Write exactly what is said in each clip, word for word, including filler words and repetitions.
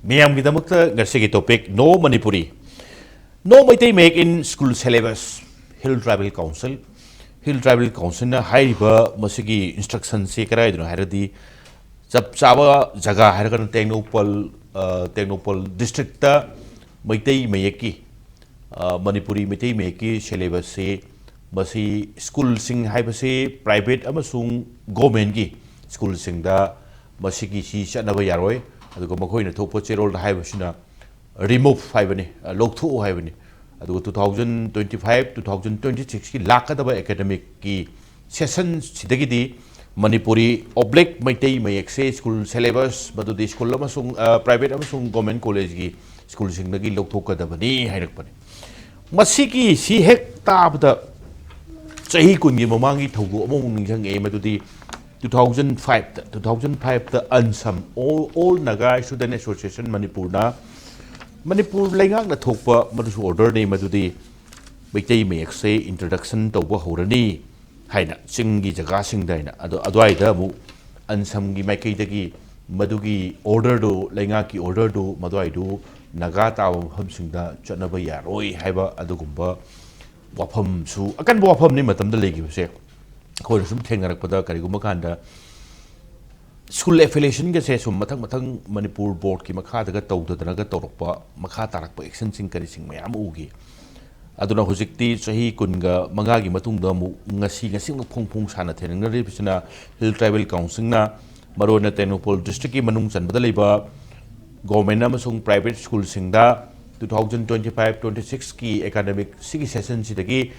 ꯃꯤꯌꯥꯝꯒꯤꯗꯃꯛꯇ ꯉꯁꯤꯒꯤ topic, No Manipuri, No Meitei Mayek in School Syllabus, Hill Tribal Council꯫ Hill Tribal Councilꯅ ꯍꯥꯏꯔꯤꯕ ꯃꯁꯤꯒꯤ instructionꯁꯤ ꯀꯗꯥꯏꯗꯅꯣ ꯍꯥꯏꯔꯗꯤ, ꯆꯞ ꯆꯥꯕ ꯖꯒꯥ ꯍꯥꯏꯔꯒꯅ ꯇꯦꯡꯅꯧꯄꯜ, ꯑ, ꯇꯦꯡꯅꯧꯄꯜ districtꯇ ꯃꯩꯇꯩ ꯃꯌꯦꯛꯀꯤ, ꯑ, ꯃꯅꯤꯄꯨꯔꯤ ꯃꯩꯇꯩ ꯃꯌꯦꯛꯀꯤ syllabusꯁꯤ, ꯃꯁꯤ schoolꯁꯤꯡ ꯍꯥꯏꯕꯁꯤ private ꯑꯃꯁꯨꯡ governmentꯀꯤ schoolꯁꯤꯡꯗ ꯃꯁꯤꯒꯤꯁꯤ ꯆꯠꯅꯕ ꯌꯥꯔꯣꯏ꯫ ꯑꯗꯨꯒ ꯃꯈꯣꯏꯅ ꯊꯣꯛꯄ ꯆꯦꯔꯣꯜꯗ ꯍꯥꯏꯕꯁꯤꯅ remove ꯍꯥꯏꯕꯅꯤ, ꯑ, ꯂꯧꯊꯣꯛꯎ ꯍꯥꯏꯕꯅꯤ꯫ ꯑꯗꯨꯒ two thousand twenty five, two thousand twenty sixꯀꯤ ꯂꯥꯛꯀꯗꯕ academicꯀꯤ sessionꯁꯤꯗꯒꯤꯗꯤ Manipuri oblique Meitei ꯃꯌꯦꯛꯁꯦ school syllabus, ꯃꯗꯨꯗꯤ school ꯑꯃꯁꯨꯡ, ꯑ, private ꯑꯃꯁꯨꯡ government collegeꯀꯤ schoolꯁꯤꯡꯗꯒꯤ ꯂꯧꯊꯣꯛꯀꯗꯕꯅꯤ ꯍꯥꯏꯔꯛꯄꯅꯤ꯫ ꯃꯁꯤꯒꯤ ꯁꯤ ꯍꯦꯛ ꯇꯥꯕꯗ ꯆꯍꯤ ꯀꯨꯟꯒꯤ ꯃꯃꯥꯡꯒꯤ ꯊꯧꯗꯣꯛ ꯑꯃꯃꯨꯛ ꯅꯤꯡꯁꯤꯡꯉꯛꯑꯦ, ꯃꯗꯨꯗꯤ two thousand fiveꯇ, two thousand fiveꯇ ANSAM, All, All Naga Student Association Manipurꯅ, Manipur ꯂꯩꯉꯥꯛꯅ ꯊꯣꯛꯄ ꯃꯗꯨꯁꯨ orderꯅꯤ, ꯃꯗꯨꯗꯤ ꯃꯩꯇꯩ ꯃꯌꯦꯛꯁꯦ introduction ꯇꯧꯕ ꯍꯧꯔꯅꯤ ꯍꯥꯏꯅ ꯆꯤꯡꯒꯤ ꯖꯒꯥꯁꯤꯡꯗ ꯍꯥꯏꯅ꯫ ꯑꯗꯣ ꯑꯗꯨꯋꯥꯏꯗ ꯑꯃꯨꯛ ANSAMꯒꯤ ꯃꯥꯏꯀꯩꯗꯒꯤ ꯃꯗꯨꯒꯤ orderꯗꯨ, ꯂꯩꯉꯥꯛꯀꯤ orderꯗꯨ ꯃꯗꯨꯋꯥꯏꯗꯨ ꯅꯥꯒꯥ ꯇꯥꯕ ꯃꯐꯝꯁꯤꯡꯗ ꯆꯠꯅꯕ ꯌꯥꯔꯣꯏ ꯍꯥꯏꯕ ꯑꯗꯨꯒꯨꯝꯕ ꯋꯥꯐꯝꯁꯨ, ꯑꯀꯟꯕ ꯋꯥꯐꯝꯅꯤ ꯃꯇꯝꯗ ꯂꯩꯈꯤꯕꯁꯦ꯫ ꯑꯩꯈꯣꯏꯅ ꯁꯨꯝ ꯊꯦꯡꯅꯔꯛꯄꯗ ꯀꯔꯤꯒꯨꯝꯕ ꯀꯥꯟꯗ school affiliationꯒꯁꯦ ꯁꯨꯝ ꯃꯊꯪ ꯃꯊꯪ ꯃꯅꯤꯄꯨꯔ boardꯀꯤ ꯃꯈꯥꯗꯒ ꯇꯧꯗꯗꯅꯒ ꯇꯧꯔꯛꯄ, ꯃꯈꯥ ꯇꯥꯔꯛꯄ actionꯁꯤꯡ ꯀꯔꯤꯁꯤꯡ ꯃꯌꯥꯝ ꯑꯃ ꯎꯈꯤ꯫ ꯑꯗꯨꯅ ꯍꯧꯖꯤꯛꯇꯤ ꯆꯍꯤ ꯀꯨꯟꯒ ꯃꯉꯥꯒꯤ ꯃꯇꯨꯡꯗ ꯑꯃꯨꯛ ꯉꯁꯤ, ꯉꯁꯤꯃꯛ ꯐꯣꯡ ꯐꯣꯡ ꯁꯥꯅ ꯊꯦꯡꯅꯔꯤꯕꯁꯤꯅ Hill Tribal Councilꯅ ꯃꯔꯨꯑꯣꯏꯅ ꯇꯦꯡꯅꯧꯄꯜ districtꯀꯤ ꯃꯅꯨꯡ ꯆꯟꯕꯗ ꯂꯩꯕ government ꯑꯃꯁꯨꯡ private schoolꯁꯤꯡꯗ two thousand twenty five twenty sixꯀꯤ academic ꯁꯤꯒꯤ sessionꯁꯤꯗꯒꯤ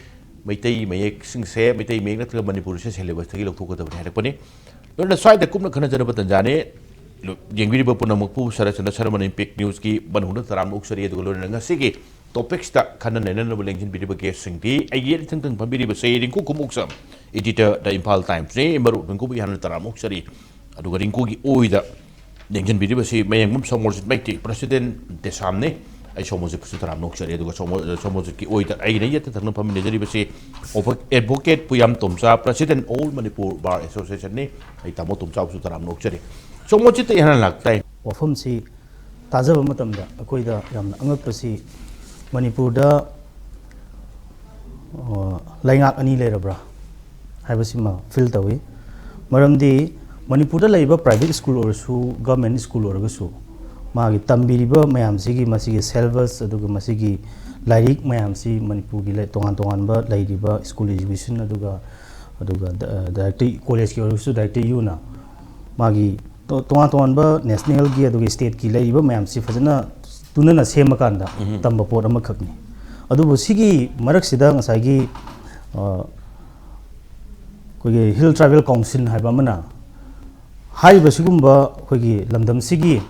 ꯃꯩꯇꯩ ꯃꯌꯦꯛꯁꯤꯡꯁꯦ, ꯃꯩꯇꯩ ꯃꯌꯦꯛ ꯅꯠꯇ꯭ꯔꯒ ꯃꯅꯤꯄꯨꯔꯤꯁꯦ syllabusꯇꯒꯤ ꯂꯧꯊꯣꯛꯀꯗꯕꯅꯤ ꯍꯥꯏꯔꯛꯄꯅꯤ꯫ ꯂꯣꯏꯅ ꯁ꯭ꯋꯥꯏꯗ ꯀꯨꯞꯅ ꯈꯟꯅꯖꯅꯕ ꯇꯟꯖꯥꯅꯤ꯫ ꯌꯦꯡꯕꯤꯔꯤꯕ ꯄꯨꯝꯅꯃꯛꯄꯨ ꯁꯔꯠ ꯆꯟꯗ꯭ꯔ ꯁꯔꯃꯟ Impact Newsꯀꯤ ꯃꯅꯨꯡꯗ ꯇꯔꯥꯝꯅ ꯑꯣꯛꯆꯔꯤ꯫ ꯑꯗꯨꯒ ꯂꯣꯏꯅꯅ ꯉꯁꯤꯒꯤ topicsꯇ ꯈꯟꯅ ꯅꯩꯅꯅꯕ ꯂꯦꯡꯁꯤꯟꯕꯤꯔꯤꯕ guestꯁꯤꯡꯗꯤ ꯑꯩꯒꯤ ꯌꯦꯠ ꯏꯊꯪ ꯊꯪ ꯐꯝꯕꯤꯔꯤꯕꯁꯦ ꯔꯤꯡꯀꯨ ꯈꯨꯃꯨꯛꯁꯝ, editor The Imphal Timesꯅꯤ꯫ ꯃꯔꯨꯞ ꯔꯤꯡꯀꯨꯕꯨ ꯌꯥꯝꯅ ꯇꯔꯥꯝꯅ ꯑꯣꯛꯆꯔꯤ꯫ ꯑꯗꯨꯒ ꯔꯤꯡꯀꯨꯒꯤ ꯑꯣꯏꯗ ꯂꯦꯡꯁꯤꯟꯕꯤꯔꯤꯕꯁꯤ ꯃꯌꯥꯡꯕꯝ ꯁꯣꯃꯣꯔꯖꯤꯠ ꯃꯩꯇꯩ, president ꯗꯦꯁꯥꯝꯅꯤ꯫ ꯑꯩ ꯁꯣꯃꯣꯔꯖꯤꯠꯄꯨꯁꯨ ꯇꯔꯥꯝꯅ ꯑꯣꯛꯆꯔꯤ꯫ ꯑꯗꯨꯒ ꯁꯣꯃꯣ-, ꯁꯣꯃꯣꯔꯖꯤꯠꯀꯤ ꯑꯣꯏꯗ ꯑꯩꯒꯤꯅ ꯌꯦꯠꯇ ꯊꯪꯅ ꯐꯝꯃꯤꯟꯅꯖꯔꯤꯕꯁꯤ of-, advocate Puyam Tomcha, president All Manipur Bar Associationꯅꯤ꯫ ꯑꯩ ꯇꯥꯃꯣ ꯇꯣꯝꯆꯥꯕꯨꯁꯨ ꯇꯔꯥꯝꯅ ꯑꯣꯛꯆꯔꯤ꯫ ꯁꯣꯃꯣꯔꯖꯤꯠꯇ ꯏꯍꯥꯟ ꯍꯥꯟꯅ ꯂꯥꯛꯇꯥꯏ꯫ ꯋꯥꯐꯝꯁꯤ ꯇꯥꯖꯕ ꯃꯇꯝꯗ ꯑꯩꯈꯣꯏꯗ ꯌꯥꯝꯅ ꯑꯉꯛꯄꯁꯤ, ꯃꯅꯤꯄꯨꯔꯗ ꯑ, ꯂꯩꯉꯥꯛ ꯑꯅꯤ ꯂꯩꯔꯕ꯭ꯔꯥ ꯍꯥꯏꯕꯁꯤꯃ ꯐꯤꯜ ꯇꯧꯏ꯫ ꯃꯔꯝꯗꯤ ꯃꯅꯤꯄꯨꯔꯗ ꯂꯩꯔꯤꯕ ꯄ꯭ꯔꯥꯏꯚꯦꯠ ꯁ꯭ꯀꯨꯜ ꯑꯣꯏꯔꯁꯨ, ꯒꯚꯔꯟꯃꯦꯟꯠ ꯁ꯭ꯀꯨꯜ ꯑꯣꯏꯔꯒꯁꯨ, ꯃꯥꯒꯤ ꯇꯝꯕꯤꯔꯤꯕ ꯃꯌꯥꯝꯁꯤꯒꯤ, ꯃꯁꯤꯒꯤ ꯁꯦꯂꯦꯕꯁ ꯑꯗꯨꯒ ꯃꯁꯤꯒꯤ ꯂꯥꯏꯔꯤꯛ ꯃꯌꯥꯝꯁꯤ ꯃꯅꯤꯄꯨꯔꯒꯤ ꯂꯩ-, ꯇꯣꯉꯥꯟ ꯇꯣꯉꯥꯟꯕ ꯂꯩꯔꯤꯕ ꯁ꯭ꯀꯨꯜ ꯑꯦꯖꯨꯀꯦꯁꯟ ꯑꯗꯨꯒ, ꯑꯗꯨꯒ ꯗ-, ꯗꯥꯏꯔꯦꯛꯇꯔ, ꯀꯣꯂꯦꯖꯀꯤ ꯑꯣꯏꯔꯒꯁꯨ ꯗꯥꯏꯔꯦꯛꯇꯔ ꯌꯨꯅ ꯃꯥꯒꯤ ꯇꯣ-, ꯇꯣꯉꯥꯟ ꯇꯣꯉꯥꯟꯕ ꯅꯦꯁꯅꯦꯜꯒꯤ ꯑꯗꯨꯒ ꯁ꯭ꯇꯦꯠꯀꯤ ꯂꯩꯔꯤꯕ ꯃꯌꯥꯝꯁꯤ ꯐꯖꯅ ꯇꯨꯅꯅ ꯁꯦꯝꯃꯀꯥꯟꯗ ꯎꯝ꯫ ꯇꯝꯕ ꯄꯣꯠ ꯑꯃꯈꯛꯅꯤ꯫ ꯑꯗꯨꯕꯨ ꯁꯤꯒꯤ ꯃꯔꯛꯁꯤꯗ ꯉꯁꯥꯏꯒꯤ, ꯑ, ꯑꯩꯈꯣꯏꯒꯤ ꯍꯤꯜ ꯇ꯭ꯔꯥꯏꯕꯦꯜ ꯀꯥꯎꯟꯁꯤꯜ ꯍꯥꯏꯕ ꯑꯃꯅ ꯍꯥꯏꯔꯤꯕ ꯁꯤꯒꯨꯝꯕ ꯑꯩꯈꯣꯏꯒꯤ ꯂꯝꯗꯝꯁꯤꯒꯤ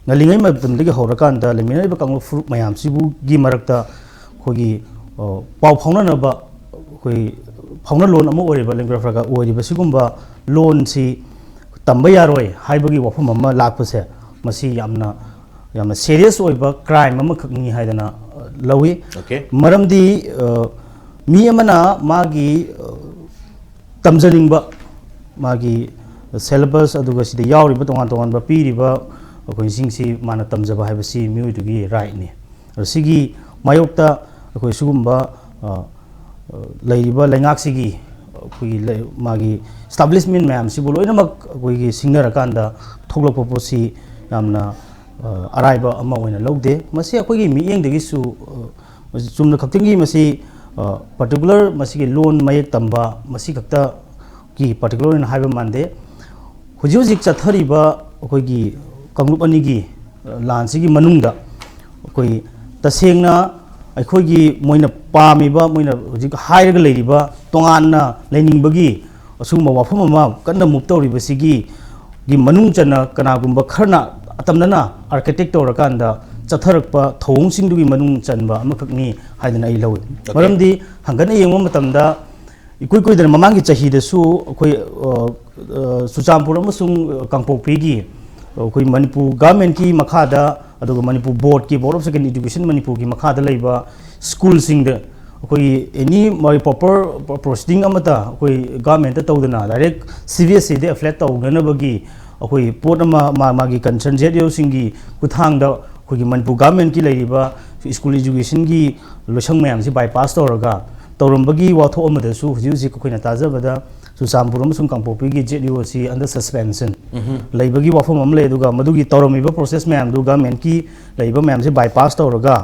ꯉꯜꯂꯤꯉꯩ ꯃꯇꯝꯗꯒꯤ ꯍꯧꯔꯀꯥꯟꯗ ꯂꯩꯃꯤꯟꯅꯔꯤꯕ ꯀꯥꯡꯂꯨꯞ ꯐꯨꯔꯨꯞ ꯃꯌꯥꯝꯁꯤꯕꯨꯒꯤ ꯃꯔꯛꯇ ꯑꯩꯈꯣꯏꯒꯤ, ꯑ, ꯄꯥꯎ ꯐꯥꯎꯅꯅꯕ ꯑꯩꯈꯣꯏ ꯐꯥꯎꯅꯂꯣꯟ ꯑꯃ ꯑꯣꯏꯔꯤꯕ, ꯂꯦꯡꯒ꯭ꯔꯐ꯭ꯔꯒ ꯑꯣꯏꯔꯤꯕ ꯁꯤꯒꯨꯝꯕ ꯂꯣꯟꯁꯤ ꯇꯝꯕ ꯌꯥꯔꯣꯏ ꯍꯥꯏꯕꯒꯤ ꯋꯥꯐꯝ ꯑꯃ ꯂꯥꯛꯄꯁꯦ, ꯃꯁꯤ ꯌꯥꯝꯅ, ꯌꯥꯝꯅ ꯁꯦꯔꯤꯌꯁ ꯑꯣꯏꯕ ꯀ꯭ꯔꯥꯏꯝ ꯑꯃꯈꯛꯅꯤ ꯍꯥꯏꯗꯅ, ꯑ, ꯂꯧꯏ꯫ Okay꯫ ꯃꯔꯝꯗꯤ, ꯑ, ꯃꯤ ꯑꯃꯅ ꯃꯥꯒꯤ, ꯑ, ꯇꯝꯖꯅꯤꯡꯕ, ꯃꯥꯒꯤ ꯁꯦꯂꯦꯕꯁ ꯑꯗꯨꯒ ꯁꯤꯗ ꯌꯥꯎꯔꯤꯕ ꯇꯣꯉꯥꯟ ꯇꯣꯉꯥꯟꯕ ꯄꯤꯔꯤꯕ ꯑꯩꯈꯣꯏꯁꯤꯡꯁꯤ ꯃꯥꯅ ꯇꯝꯖꯕ ꯍꯥꯏꯕꯁꯤ ꯃꯤꯑꯣꯏꯗꯨꯒꯤ ꯔꯥꯏꯠꯅꯤ꯫ ꯑꯗꯣ ꯁꯤꯒꯤ ꯃꯥꯌꯣꯛꯇ ꯑꯩꯈꯣꯏ ꯁꯤꯒꯨꯝꯕ, ꯑ, ꯑ, ꯂꯩꯔꯤꯕ ꯂꯩꯉꯥꯛꯁꯤꯒꯤ ꯑꯩꯈꯣꯏꯒꯤ ꯂꯩ-, ꯃꯥꯒꯤ ꯏꯁꯇꯥꯕ꯭ꯂꯤꯁꯃꯦꯟ ꯃꯌꯥꯝꯁꯤꯕꯨ ꯂꯣꯏꯅꯃꯛ ꯑꯩꯈꯣꯏꯒꯤ ꯁꯤꯡꯅꯔꯀꯥꯟꯗ ꯊꯣꯛꯂꯛꯄ ꯄꯣꯠꯁꯤ ꯌꯥꯝꯅ, ꯑ, ꯑꯔꯥꯏꯕ ꯑꯃ ꯑꯣꯏꯅ ꯂꯧꯗꯦ꯫ ꯃꯁꯤ ꯑꯩꯈꯣꯏꯒꯤ ꯃꯤꯠꯌꯦꯡꯗꯒꯤꯁꯨ, ꯑ, ꯃꯁꯤ ꯆꯨꯝꯅ ꯈꯛꯇꯪꯒꯤ ꯃꯁꯤ, ꯑ, ꯄꯥꯔꯇꯤꯀꯨꯂꯔ ꯃꯁꯤꯒꯤ ꯂꯣꯟ ꯃꯌꯦꯛ ꯇꯝꯕ ꯃꯁꯤ ꯈꯛꯇꯒꯤ ꯄꯥꯔꯇꯤꯀꯨꯂꯔ ꯑꯣꯏꯅ ꯍꯥꯏꯕ ꯃꯥꯟꯗꯦ꯫ ꯍꯧꯖꯤꯛ ꯍꯧꯖꯤꯛ ꯆꯠꯊꯔꯤꯕ ꯑꯩꯈꯣꯏꯒꯤ ꯀꯥꯡꯂꯨꯞ ꯑꯅꯤꯒꯤ, ꯑ, ꯂꯥꯟꯁꯤꯒꯤ ꯃꯅꯨꯡꯗ ꯑꯩꯈꯣꯏ ꯇꯁꯦꯡꯅ ꯑꯩꯈꯣꯏꯒꯤ ꯃꯣꯏꯅ ꯄꯥꯝꯃꯤꯕ, ꯃꯣꯏꯅ ꯍꯧꯖꯤꯛ ꯍꯥꯏꯔꯒ ꯂꯩꯔꯤꯕ ꯇꯣꯉꯥꯟꯅ ꯂꯩꯅꯤꯡꯕꯒꯤ ꯑꯁꯤꯒꯨꯝꯕ ꯋꯥꯐꯝ ꯑꯃ ꯀꯟꯅ ꯃꯨꯚ ꯇꯧꯔꯤꯕꯁꯤꯒꯤ ꯒꯤ ꯃꯅꯨꯡ ꯆꯟꯅ ꯀꯅꯥꯒꯨꯝꯕ ꯈꯔꯅ ꯑꯇꯝꯅꯅ ꯑꯥꯔꯀꯤꯇꯦꯛ ꯇꯧꯔꯀꯥꯟꯗ ꯆꯠꯊꯔꯛꯄ ꯊꯧꯑꯣꯡꯁꯤꯡꯗꯨꯒꯤ ꯃꯅꯨꯡ ꯆꯟꯕ ꯑꯃꯈꯛꯅꯤ ꯍꯥꯏꯗꯅ ꯑꯩ ꯂꯧꯏ꯫ Okay꯫ ꯃꯔꯝꯗꯤ ꯍꯪꯒꯠꯅ ꯌꯦꯡꯕ ꯃꯇꯝꯗ ꯏꯀꯨꯏ ꯀꯨꯏꯗꯅ ꯃꯃꯥꯡꯒꯤ ꯆꯍꯤꯗꯁꯨ ꯑꯩꯈꯣꯏ, ꯑ, ꯑ, ꯆꯨꯔꯆꯥꯟꯄꯨꯔ ꯑꯃꯁꯨꯡ ꯀꯥꯡꯄꯣꯛꯄꯤꯒꯤ ꯑꯩꯈꯣꯏ ꯃꯅꯤꯄꯨꯔ ꯒꯚꯔꯟꯃꯦꯟꯠꯀꯤ ꯃꯈꯥꯗ, ꯑꯗꯨꯒ Manipur ꯕꯣꯔꯗꯀꯤ, Board of Secondary Education ꯃꯅꯤꯄꯨꯔꯒꯤ ꯃꯈꯥꯗ ꯂꯩꯕ ꯁ꯭ꯀꯨꯜꯁꯤꯡꯗ ꯑꯩꯈꯣꯏꯒꯤ ꯑꯦꯅꯤ ꯃꯥꯒꯤ ꯄ꯭ꯔꯣꯄꯔ ꯄ꯭ꯔꯣꯁꯤꯗꯤꯡ ꯑꯃꯠꯇ ꯑꯩꯈꯣꯏ ꯒꯚꯔꯟꯃꯦꯟꯠꯇ ꯇꯧꯗꯅ ꯗꯥꯏꯔꯦꯛ ꯁꯤ ꯕꯤ ꯑꯦꯁ ꯏꯗ ꯑꯦꯐꯤꯂꯦꯠ ꯇꯧꯅꯅꯕꯒꯤ ꯑꯩꯈꯣꯏ ꯄꯣꯠ ꯑꯃ ꯃꯥ ꯃꯥꯒꯤ ꯀꯟꯁꯔꯟ ꯖꯦꯠ ꯏ ꯑꯣꯁꯤꯡꯒꯤ ꯈꯨꯠꯊꯥꯡꯗ ꯑꯩꯈꯣꯏꯒꯤ ꯃꯅꯤꯄꯨꯔ ꯒꯚꯔꯟꯃꯦꯟꯠꯀꯤ ꯂꯩꯔꯤꯕ ꯁ꯭ꯀꯨꯜ ꯑꯦꯖꯨꯀꯦꯁꯟꯒꯤ ꯂꯣꯏꯁꯪ ꯃꯌꯥꯝꯁꯤ ꯕꯥꯏꯄꯥꯁ ꯇꯧꯔꯒ ꯇꯧꯔꯝꯕꯒꯤ ꯋꯥꯊꯣꯛ ꯑꯃꯗꯁꯨ ꯍꯧꯖꯤꯛ ꯍꯧꯖꯤꯛ ꯑꯩꯈꯣꯏꯅ ꯇꯥꯖꯕꯗ ꯆꯨꯔꯆꯥꯟꯄꯨꯔ ꯑꯃꯁꯨꯡ ꯀꯥꯡꯄꯣꯛꯄꯤꯒꯤ ꯖꯦꯠ ꯏ ꯑꯣ ꯑꯁꯤ under suspension ꯂꯩꯕꯒꯤ ꯋꯥꯐꯝ ꯑꯃ ꯂꯩ꯫ ꯑꯗꯨꯒ ꯃꯗꯨꯒꯤ ꯇꯧꯔꯝꯃꯤꯕ ꯄ꯭ꯔꯣꯁꯦꯁ ꯃꯌꯥꯝꯗꯨ ꯒꯚꯔꯟꯃꯦꯟꯠꯀꯤ ꯂꯩꯔꯤꯕ ꯃꯌꯥꯝꯁꯦ ꯕꯥꯏꯄꯥꯁ ꯇꯧꯔꯒ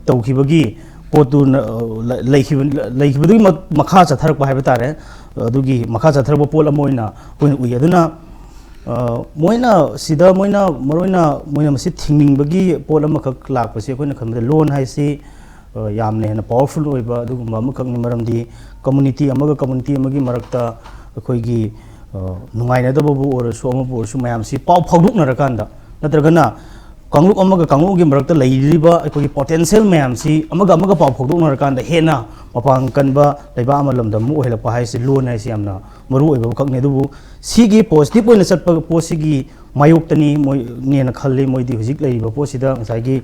ꯇꯧꯈꯤꯕꯒꯤ ꯄꯣꯠꯇꯨꯅ, ꯑ, ꯂꯩꯈꯤꯕ-, ꯂꯩꯈꯤꯕꯗꯨꯒꯤ ꯃ-, ꯃꯈꯥ ꯆꯠꯊꯔꯛꯄ ꯍꯥꯏꯕ ꯇꯥꯔꯦ꯫ ꯑꯗꯨꯒꯤ ꯃꯈꯥ ꯆꯠꯊꯔꯛꯄ ꯄꯣꯠ ꯑꯃ ꯑꯣꯏꯅ ꯑꯩꯈꯣꯏꯅ ꯎꯏ꯫ ꯑꯗꯨꯅ, ꯑ, ꯃꯣꯏꯅ ꯁꯤꯗ ꯃꯣꯏꯅ ꯃꯔꯨꯑꯣꯏꯅ ꯃꯣꯏꯅ ꯃꯁꯤ ꯊꯤꯡꯅꯤꯡꯕꯒꯤ ꯄꯣꯠ ꯑꯃꯈꯛ ꯂꯥꯛꯄꯁꯦ ꯑꯩꯈꯣꯏꯅ ꯈꯟꯕꯗ ꯂꯣꯟ ꯍꯥꯏꯁꯤ, ꯑ, ꯌꯥꯝꯅ ꯍꯦꯟꯅ ꯄꯥꯋꯔꯐꯨꯜ ꯑꯣꯏꯕ ꯑꯗꯨꯒꯨꯝꯕ ꯑꯃꯈꯛꯅꯤ꯫ ꯃꯔꯝꯗꯤ ꯀꯝꯃꯨꯅꯤꯇꯤ ꯑꯃꯒ ꯀꯝꯃꯨꯅꯤꯇꯤ ꯑꯃꯒꯤ ꯃꯔꯛꯇ ꯑꯩꯈꯣꯏꯒꯤ, ꯑ, ꯅꯨꯡꯉꯥꯏꯅꯗꯕꯕꯨ ꯑꯣꯏꯔꯁꯨ ꯑꯃꯕꯨ ꯑꯣꯏꯔꯁꯨ ꯃꯌꯥꯝꯁꯤ ꯄꯥꯎ ꯐꯥꯎꯗꯣꯛꯅꯔꯀꯥꯟꯗ ꯅꯠꯇ꯭ꯔꯒꯅ ꯀꯥꯡꯂꯨꯞ ꯑꯃꯒ ꯀꯥꯡꯂꯨꯞ ꯑꯃꯒꯤ ꯃꯔꯛꯇ ꯂꯩꯔꯤꯕ ꯑꯩꯈꯣꯏꯒꯤ ꯄꯣꯇꯦꯟꯁꯤꯌꯦꯜ ꯃꯌꯥꯝꯁꯤ ꯑꯃꯒ ꯑꯃꯒ ꯄꯥꯎ ꯐꯥꯎꯗꯣꯛꯅꯔꯀꯥꯟꯗ ꯍꯦꯟꯅ ꯃꯄꯥꯡ ꯀꯟꯕ ꯂꯩꯕꯥꯛ ꯑꯃ ꯂꯝꯗꯝ ꯑꯃ ꯑꯣꯏꯍꯜꯂꯛꯄ ꯍꯥꯏꯁꯤ ꯂꯣꯟ ꯍꯥꯏꯁꯤ ꯌꯥꯝꯅ ꯃꯔꯨ ꯑꯣꯏꯕ ꯑꯃꯈꯛꯅꯤ꯫ ꯑꯗꯨꯕꯨ ꯁꯤꯒꯤ ꯄꯣꯖꯤꯇꯤꯚ ꯑꯣꯏꯅ ꯆꯠꯄ ꯄꯣꯠꯁꯤꯒꯤ ꯃꯥꯌꯣꯛꯇꯅꯤ ꯃꯣꯏꯅꯦꯅ ꯈꯜꯂꯤ꯫ ꯃꯣꯏꯗꯤ ꯍꯧꯖꯤꯛ ꯂꯩꯔꯤꯕ ꯄꯣꯠꯁꯤꯗ ꯉꯁꯥꯏꯒꯤ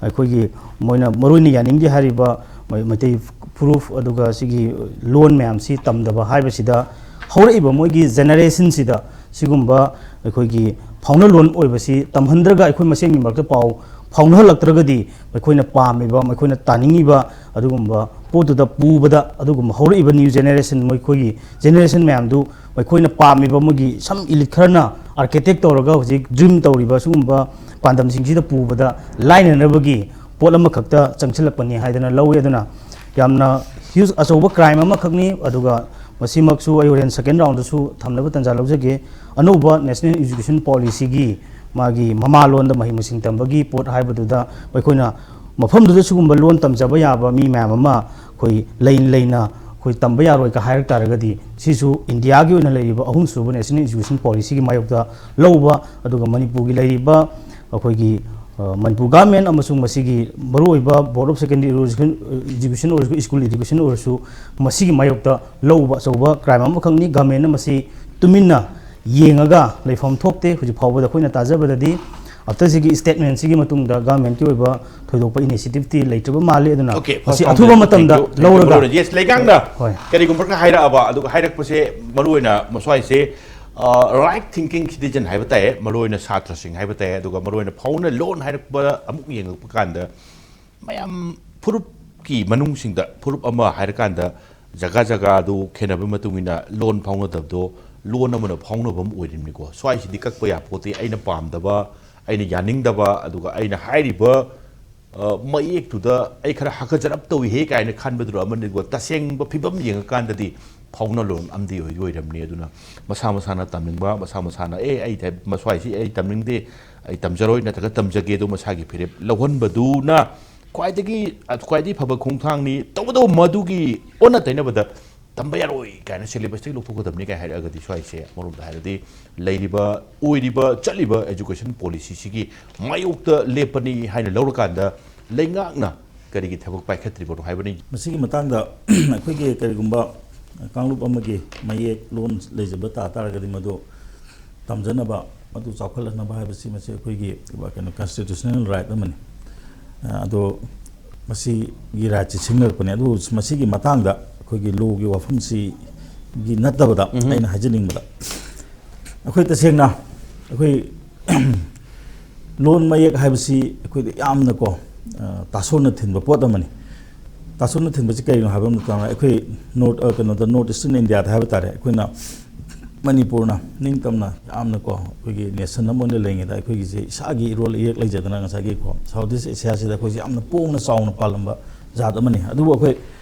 ꯑꯩꯈꯣꯏꯒꯤ ꯃꯣꯏꯅ ꯃꯔꯨꯑꯣꯏꯅ ꯌꯥꯅꯤꯡꯗꯦ ꯍꯥꯏꯔꯤꯕ ꯃꯩ-, ꯃꯩꯇꯩ ꯐꯨꯔꯨꯞ ꯑꯗꯨꯒ ꯁꯤꯒꯤ ꯂꯣꯟ ꯃꯌꯥꯝꯁꯤ ꯇꯝꯗꯕ ꯍꯥꯏꯕꯁꯤꯗ ꯍꯧꯔꯛꯏꯕ ꯃꯣꯏꯒꯤ ꯖꯦꯅꯦꯔꯦꯁꯟꯁꯤꯗ ꯁꯤꯒꯨꯝꯕ ꯑꯩꯈꯣꯏꯒꯤ ꯐꯥꯎꯅ ꯂꯣꯟ ꯑꯣꯏꯕꯁꯤ ꯇꯝꯍꯟꯗ꯭ꯔꯒ ꯑꯩꯈꯣꯏ ꯃꯁꯦꯟꯒꯤ ꯃꯔꯛꯇ ꯄꯥꯎ ꯐꯥꯎꯅꯍꯜꯂꯛꯇ꯭ꯔꯒꯗꯤ ꯃꯈꯣꯏꯅ ꯄꯥꯝꯃꯤꯕ, ꯃꯈꯣꯏꯅ ꯇꯥꯅꯤꯡꯉꯤꯕ ꯑꯗꯨꯒꯨꯝꯕ ꯄꯣꯠꯇꯨꯗ ꯄꯨꯕꯗ ꯑꯗꯨꯒꯨꯝꯕ ꯍꯧꯔꯛꯏꯕ ꯅ꯭ꯌꯨ ꯖꯦꯅꯦꯔꯦꯁꯟ, ꯃꯈꯣꯏꯒꯤ ꯖꯦꯅꯦꯔꯦꯁꯟ ꯃꯌꯥꯝꯗꯨ ꯃꯈꯣꯏꯅ ꯄꯥꯝꯃꯤꯕ ꯃꯣꯏꯒꯤ some elite ꯈꯔꯅ ꯑꯥꯔꯀꯤꯇꯦꯛ ꯇꯧꯔꯒ ꯍꯧꯖꯤꯛ ꯗ꯭ꯔꯤꯝ ꯇꯧꯔꯤꯕ ꯁꯤꯒꯨꯝꯕ ꯄꯥꯟꯗꯝꯁꯤꯡꯁꯤꯗ ꯄꯨꯕꯗ ꯂꯥꯏꯅꯅꯕꯒꯤ ꯄꯣꯠ ꯑꯃꯈꯛꯇ ꯆꯪꯁꯤꯜꯂꯛꯄꯅꯤ ꯍꯥꯏꯗꯅ ꯂꯧꯏ꯫ ꯑꯗꯨꯅ ꯌꯥꯝꯅ ꯍ꯭ꯌꯨꯖ ꯑꯆꯧꯕ ꯀ꯭ꯔꯥꯏꯝ ꯑꯃꯈꯛꯅꯤ꯫ ꯑꯗꯨꯒ ꯃꯁꯤꯃꯛꯁꯨ ꯑꯩ ꯍꯣꯔꯦꯟ ꯁꯦꯀꯦꯟ ꯔꯥꯎꯟꯗꯁꯨ ꯊꯝꯅꯕ ꯇꯥꯟꯖꯥ ꯂꯧꯖꯒꯦ꯫ ꯑꯅꯧꯕ ꯅꯦꯁꯅꯦꯜ ꯏꯖꯨꯀꯦꯁꯟ ꯄꯣꯂꯤꯁꯤꯒꯤ ꯃꯥꯒꯤ ꯃꯃꯥꯂꯣꯟꯗ ꯃꯍꯩ ꯃꯁꯤꯡ ꯇꯝꯕꯒꯤ ꯄꯣꯠ ꯍꯥꯏꯕꯗꯨꯗ ꯑꯩꯈꯣꯏꯅ ꯃꯐꯝꯗꯨꯗ ꯁꯤꯒꯨꯝꯕ ꯂꯣꯟ ꯇꯝꯖꯕ ꯌꯥꯕ ꯃꯤ ꯃꯌꯥꯝ ꯑꯃ ꯑꯩꯈꯣꯏ ꯂꯩꯅ ꯂꯩꯅ ꯑꯩꯈꯣꯏ ꯇꯝꯕ ꯌꯥꯔꯣꯏ ꯀ ꯍꯥꯏꯔꯛ ꯇꯥꯔꯒꯗꯤ ꯁꯤꯁꯨ ꯏꯟꯗꯤꯌꯥꯒꯤ ꯑꯣꯏꯅ ꯂꯩꯔꯤꯕ ꯑꯍꯨꯝꯁꯨꯕ ꯅꯦꯁꯅꯦꯜ ꯏꯖꯨꯀꯦꯁꯟ ꯄꯣꯂꯤꯁꯤꯒꯤ ꯃꯥꯌꯣꯛꯇ ꯂꯧꯕ, ꯑꯗꯨꯒ ꯃꯅꯤꯄꯨꯔꯒꯤ ꯂꯩꯔꯤꯕ ꯑꯩꯈꯣꯏꯒꯤ, ꯑ, ꯃꯅꯤꯄꯨꯔ ꯒꯚꯔꯟꯃꯦꯟꯠ ꯑꯃꯁꯨꯡ ꯃꯁꯤꯒꯤ ꯃꯔꯨꯑꯣꯏꯕ ꯕꯣꯔꯗ ꯑꯣꯐ ꯁꯦꯀꯦꯟꯗꯔꯤ ꯏꯖꯨꯀꯦꯁꯟ ꯑꯣꯏꯔꯁꯨ, ꯁ꯭ꯀꯨꯜ ꯏꯖꯨꯀꯦꯁꯟ ꯑꯣꯏꯔꯁꯨ ꯃꯁꯤꯒꯤ ꯃꯥꯌꯣꯛꯇ ꯂꯧꯕ ꯑꯆꯧꯕ ꯀ꯭ꯔꯥꯏꯝ ꯑꯃꯈꯛꯅꯤ꯫ ꯒꯚꯔꯟꯃꯦꯟꯠꯅ ꯃꯁꯤ ꯇꯨꯃꯤꯟꯅ ꯌꯦꯡꯉꯒ ꯂꯩꯐꯝ ꯊꯣꯛꯇꯦ꯫ ꯍꯧꯖꯤꯛ ꯐꯥꯎꯕꯗ ꯑꯩꯈꯣꯏꯅ ꯇꯥꯖꯕꯗꯗꯤ ꯑꯞꯇꯔꯁꯤꯒꯤ ꯁ꯭ꯇꯦꯠꯃꯦꯟꯠꯁꯤꯒꯤ ꯃꯇꯨꯡꯗ ꯒꯚꯔꯟꯃꯦꯟꯠꯀꯤ ꯑꯣꯏꯕ ꯊꯣꯏꯗꯣꯛꯄ ꯏꯅꯤꯁꯤꯌꯦꯇꯤꯚꯇꯤ ꯂꯩꯇ꯭ꯔꯕ ꯃꯥꯜꯂꯤ꯫ ꯑꯗꯨꯅ OK, ꯃꯁꯤ first ꯑꯊꯨꯕ round, ꯃꯇꯝꯗ thank you, ꯂꯧꯔꯒ ꯃꯔꯨꯑꯣꯏꯅ, yes, ꯂꯩꯉꯥꯛꯅ ꯍꯣꯏ꯫ ꯀꯔꯤꯒꯨꯝꯕ ꯈꯔ ꯍꯥꯏꯔꯛꯑꯕ, ꯑꯗꯨꯒ ꯍꯥꯏꯔꯛꯄꯁꯦ ꯃꯔꯨꯑꯣꯏꯅ ꯃꯁ꯭ꯋꯥꯏꯁꯦ, ꯑ, ꯔꯥꯏꯠ ꯊꯤꯡꯀꯤꯡ ꯁꯤꯇꯤꯖꯟ ꯍꯥꯏꯕ ꯇꯥꯏ, ꯃꯔꯨꯑꯣꯏꯅ ꯁꯥꯇ꯭ꯔꯁꯤꯡ ꯍꯥꯏꯕ ꯇꯥꯏ꯫ ꯑꯗꯨꯒ ꯃꯔꯨꯑꯣꯏꯅ ꯐꯥꯎꯅ ꯂꯣꯟ ꯍꯥꯏꯔꯛꯄ ꯑꯃꯨꯛ ꯌꯦꯡꯉꯛꯄ ꯀꯥꯟꯗ, ꯃꯌꯥꯝ ꯐꯨꯔꯨꯞꯀꯤ ꯃꯅꯨꯡꯁꯤꯡꯗ ꯐꯨꯔꯨꯞ ꯑꯃ ꯍꯥꯏꯔꯀꯥꯟꯗ ꯖꯒꯥ ꯖꯒꯥꯗꯨ ꯈꯦꯠꯅꯕꯒꯤ ꯃꯇꯨꯡ ꯏꯟꯅ ꯂꯣꯟ ꯐꯥꯎꯅꯗꯕꯗꯣ ꯂꯣꯟ ꯑꯃꯅ ꯐꯥꯎꯅꯕ ꯑꯃ ꯑꯣꯏꯔꯤꯕꯅꯤꯀꯣ꯫ ꯁ꯭ꯋꯥꯏꯁꯤꯗꯤ ꯀꯛꯄ ꯌꯥꯄꯣꯠꯇꯦ꯫ ꯑꯩꯅ ꯄꯥꯝꯗꯕ, ꯑꯩꯅ ꯌꯥꯅꯤꯡꯗꯕ, ꯑꯗꯨꯒ ꯑꯩꯅ ꯍꯥꯏꯔꯤꯕ ꯃꯌꯦꯛꯇꯨꯗ ꯑꯩ ꯈꯔ ꯍꯥꯀꯠꯆꯔꯞ ꯇꯧꯏꯍꯦ ꯀꯥꯏꯅ ꯈꯟꯕꯗꯨꯅ ꯑꯃꯅꯤꯀꯣ꯫ ꯇꯁꯦꯡꯕ ꯐꯤꯕꯝ ꯌꯦꯡꯉꯀꯥꯟꯗꯗꯤ ꯐꯥꯎꯅ ꯂꯣꯟ ꯑꯃꯗꯤ ꯑꯣꯏꯗꯤ ꯑꯣꯏꯔꯝꯅꯤ꯫ ꯑꯗꯨꯅ ꯃꯁꯥ ꯃꯁꯥꯅ ꯇꯝꯅꯤꯡꯕ, ꯃꯁꯥ ꯃꯁꯥꯅ "ꯑꯦ, ꯑꯩ ꯊ- ꯃꯁ꯭ꯋꯥꯏꯁꯤ ꯑꯩ ꯇꯝꯅꯤꯡꯗꯦ, ꯑꯩ ꯇꯝꯖꯔꯣꯏ" ꯅꯠꯇ꯭ꯔꯒ "ꯇꯝꯖꯒꯦ" ꯑꯗꯣ ꯃꯁꯥꯒꯤ ꯐꯤꯔꯦꯞ ꯂꯧꯍꯟꯕꯗꯨꯅ ꯈ꯭ꯋꯥꯏꯗꯒꯤ, ꯈ꯭ꯋꯥꯏꯗꯒꯤ ꯐꯕ ꯈꯣꯡꯊꯥꯡꯅꯤ꯫ ꯇꯧꯕꯇꯕꯨ ꯃꯗꯨꯒꯤ ꯑꯣꯟꯅ ꯇꯩꯅꯕꯗ "ꯇꯝꯕ ꯌꯥꯔꯣꯏ" ꯀꯥꯏꯅ ꯁꯤꯂꯦꯕꯁꯇꯒꯤ ꯂꯧꯊꯣꯛꯀꯗꯕꯅꯤ ꯀꯥꯏ ꯍꯥꯏꯔꯛꯑꯒꯗꯤ, ꯁ꯭ꯋꯥꯏꯁꯦ ꯑꯃꯔꯣꯝꯗ ꯍꯥꯏꯔꯗꯤ ꯂꯩꯔꯤꯕ, ꯑꯣꯏꯔꯤꯕ, ꯆꯠꯂꯤꯕ ꯑꯦꯖꯨꯀꯦꯁꯟ ꯄꯣꯂꯤꯁꯤꯁꯤꯒꯤ ꯃꯥꯌꯣꯛꯇ ꯂꯦꯞꯄꯅꯤ ꯍꯥꯏꯅ ꯂꯧꯔꯀꯥꯟꯗ ꯂꯩꯉꯥꯛꯅ ꯀꯔꯤꯒꯤ ꯊꯕꯛ ꯄꯥꯏꯈꯠꯇ꯭ꯔꯤꯕꯅꯣ ꯍꯥꯏꯕꯅꯤ꯫ ꯃꯁꯤꯒꯤ ꯃꯇꯥꯡꯗ ꯑꯩꯈꯣꯏꯒꯤ ꯀꯔꯤꯒꯨꯝꯕ ꯀꯥꯡꯂꯨꯞ ꯑꯃꯒꯤ ꯃꯌꯦꯛ ꯂꯣꯟ ꯂꯩꯖꯕ ꯇꯥ ꯇꯥꯔꯒꯗꯤ, ꯃꯗꯨ ꯇꯝꯖꯅꯕ, ꯃꯗꯨ ꯆꯥꯎꯈꯠꯍꯟꯅꯕ ꯍꯥꯏꯕꯁꯤ ꯃꯁꯤ ꯑꯩꯈꯣꯏꯒꯤ ꯀꯩꯅꯣ, ꯀꯟꯁꯇꯤꯇ꯭ꯌꯨꯁꯅꯦꯜ ꯔꯥꯏꯠ ꯑꯃꯅꯤ꯫ ꯑ, ꯑꯗꯣ ꯃꯁꯤꯒꯤ ꯔꯥꯏꯠꯁꯤ ꯁꯤꯡꯅꯔꯛꯄꯅꯤ꯫ ꯑꯗꯨꯕꯨ ꯃꯁꯤꯒꯤ ꯃꯇꯥꯡꯗ ꯑꯩꯈꯣꯏꯒꯤ ꯂꯣꯒꯤ ꯋꯥꯐꯝꯁꯤꯒꯤ ꯅꯠꯇꯕꯗ, ꯎꯝꯍꯨꯝ꯫ ꯑꯩꯅ ꯍꯥꯏꯖꯅꯤꯡꯕꯗ, ꯑꯩꯈꯣꯏ ꯇꯁꯦꯡꯅ ꯑꯩꯈꯣꯏ ꯂꯣꯟ ꯃꯌꯦꯛ ꯍꯥꯏꯕꯁꯤ ꯑꯩꯈꯣꯏꯗ ꯌꯥꯝꯅꯀꯣ, ꯑ, ꯇꯥꯁꯣꯟꯅ ꯊꯤꯟꯕ ꯄꯣꯠ ꯑꯃꯅꯤ꯫ ꯇꯥꯁꯣꯟꯅ ꯊꯤꯟꯕꯁꯤ ꯀꯔꯤꯅꯣ ꯍꯥꯏꯕ ꯃꯇꯝꯗ, ꯑꯩꯈꯣꯏ ꯅꯣꯔꯠ, ꯑ, ꯀꯩꯅꯣꯗ, ꯅꯣꯔꯠ ꯏꯁꯇꯔꯟ ꯏꯟꯗꯤꯌꯥꯗ ꯍꯥꯏꯕ ꯇꯥꯔꯦ, ꯑꯩꯈꯣꯏꯅ ꯃꯅꯤꯄꯨꯔꯅ ꯅꯤꯡꯇꯝꯅ ꯌꯥꯝꯅꯀꯣ, ꯑꯩꯈꯣꯏꯒꯤ ꯅꯦꯁꯟ ꯑꯃ ꯑꯣꯏꯅ ꯂꯩꯉꯩꯗ, ꯑꯩꯈꯣꯏꯒꯤꯁꯦ ꯏꯁꯥꯒꯤ ꯏꯔꯣꯜ ꯏꯌꯦꯛ ꯂꯩꯖꯗꯅ, ꯉꯁꯥꯏꯒꯤꯀꯣ, ꯁꯥꯎꯠ ꯏꯁ ꯑꯦꯁꯤꯌꯥꯁꯤꯗ ꯑꯩꯈꯣꯏꯁꯦ ꯌꯥꯝꯅ ꯄꯣꯡꯅ ꯆꯥꯎꯅ ꯄꯥꯜꯂꯝꯕ ꯖꯥꯠ ꯑꯃꯅꯤ꯫ ꯑꯗꯨꯕꯨ ꯑꯩꯈꯣꯏ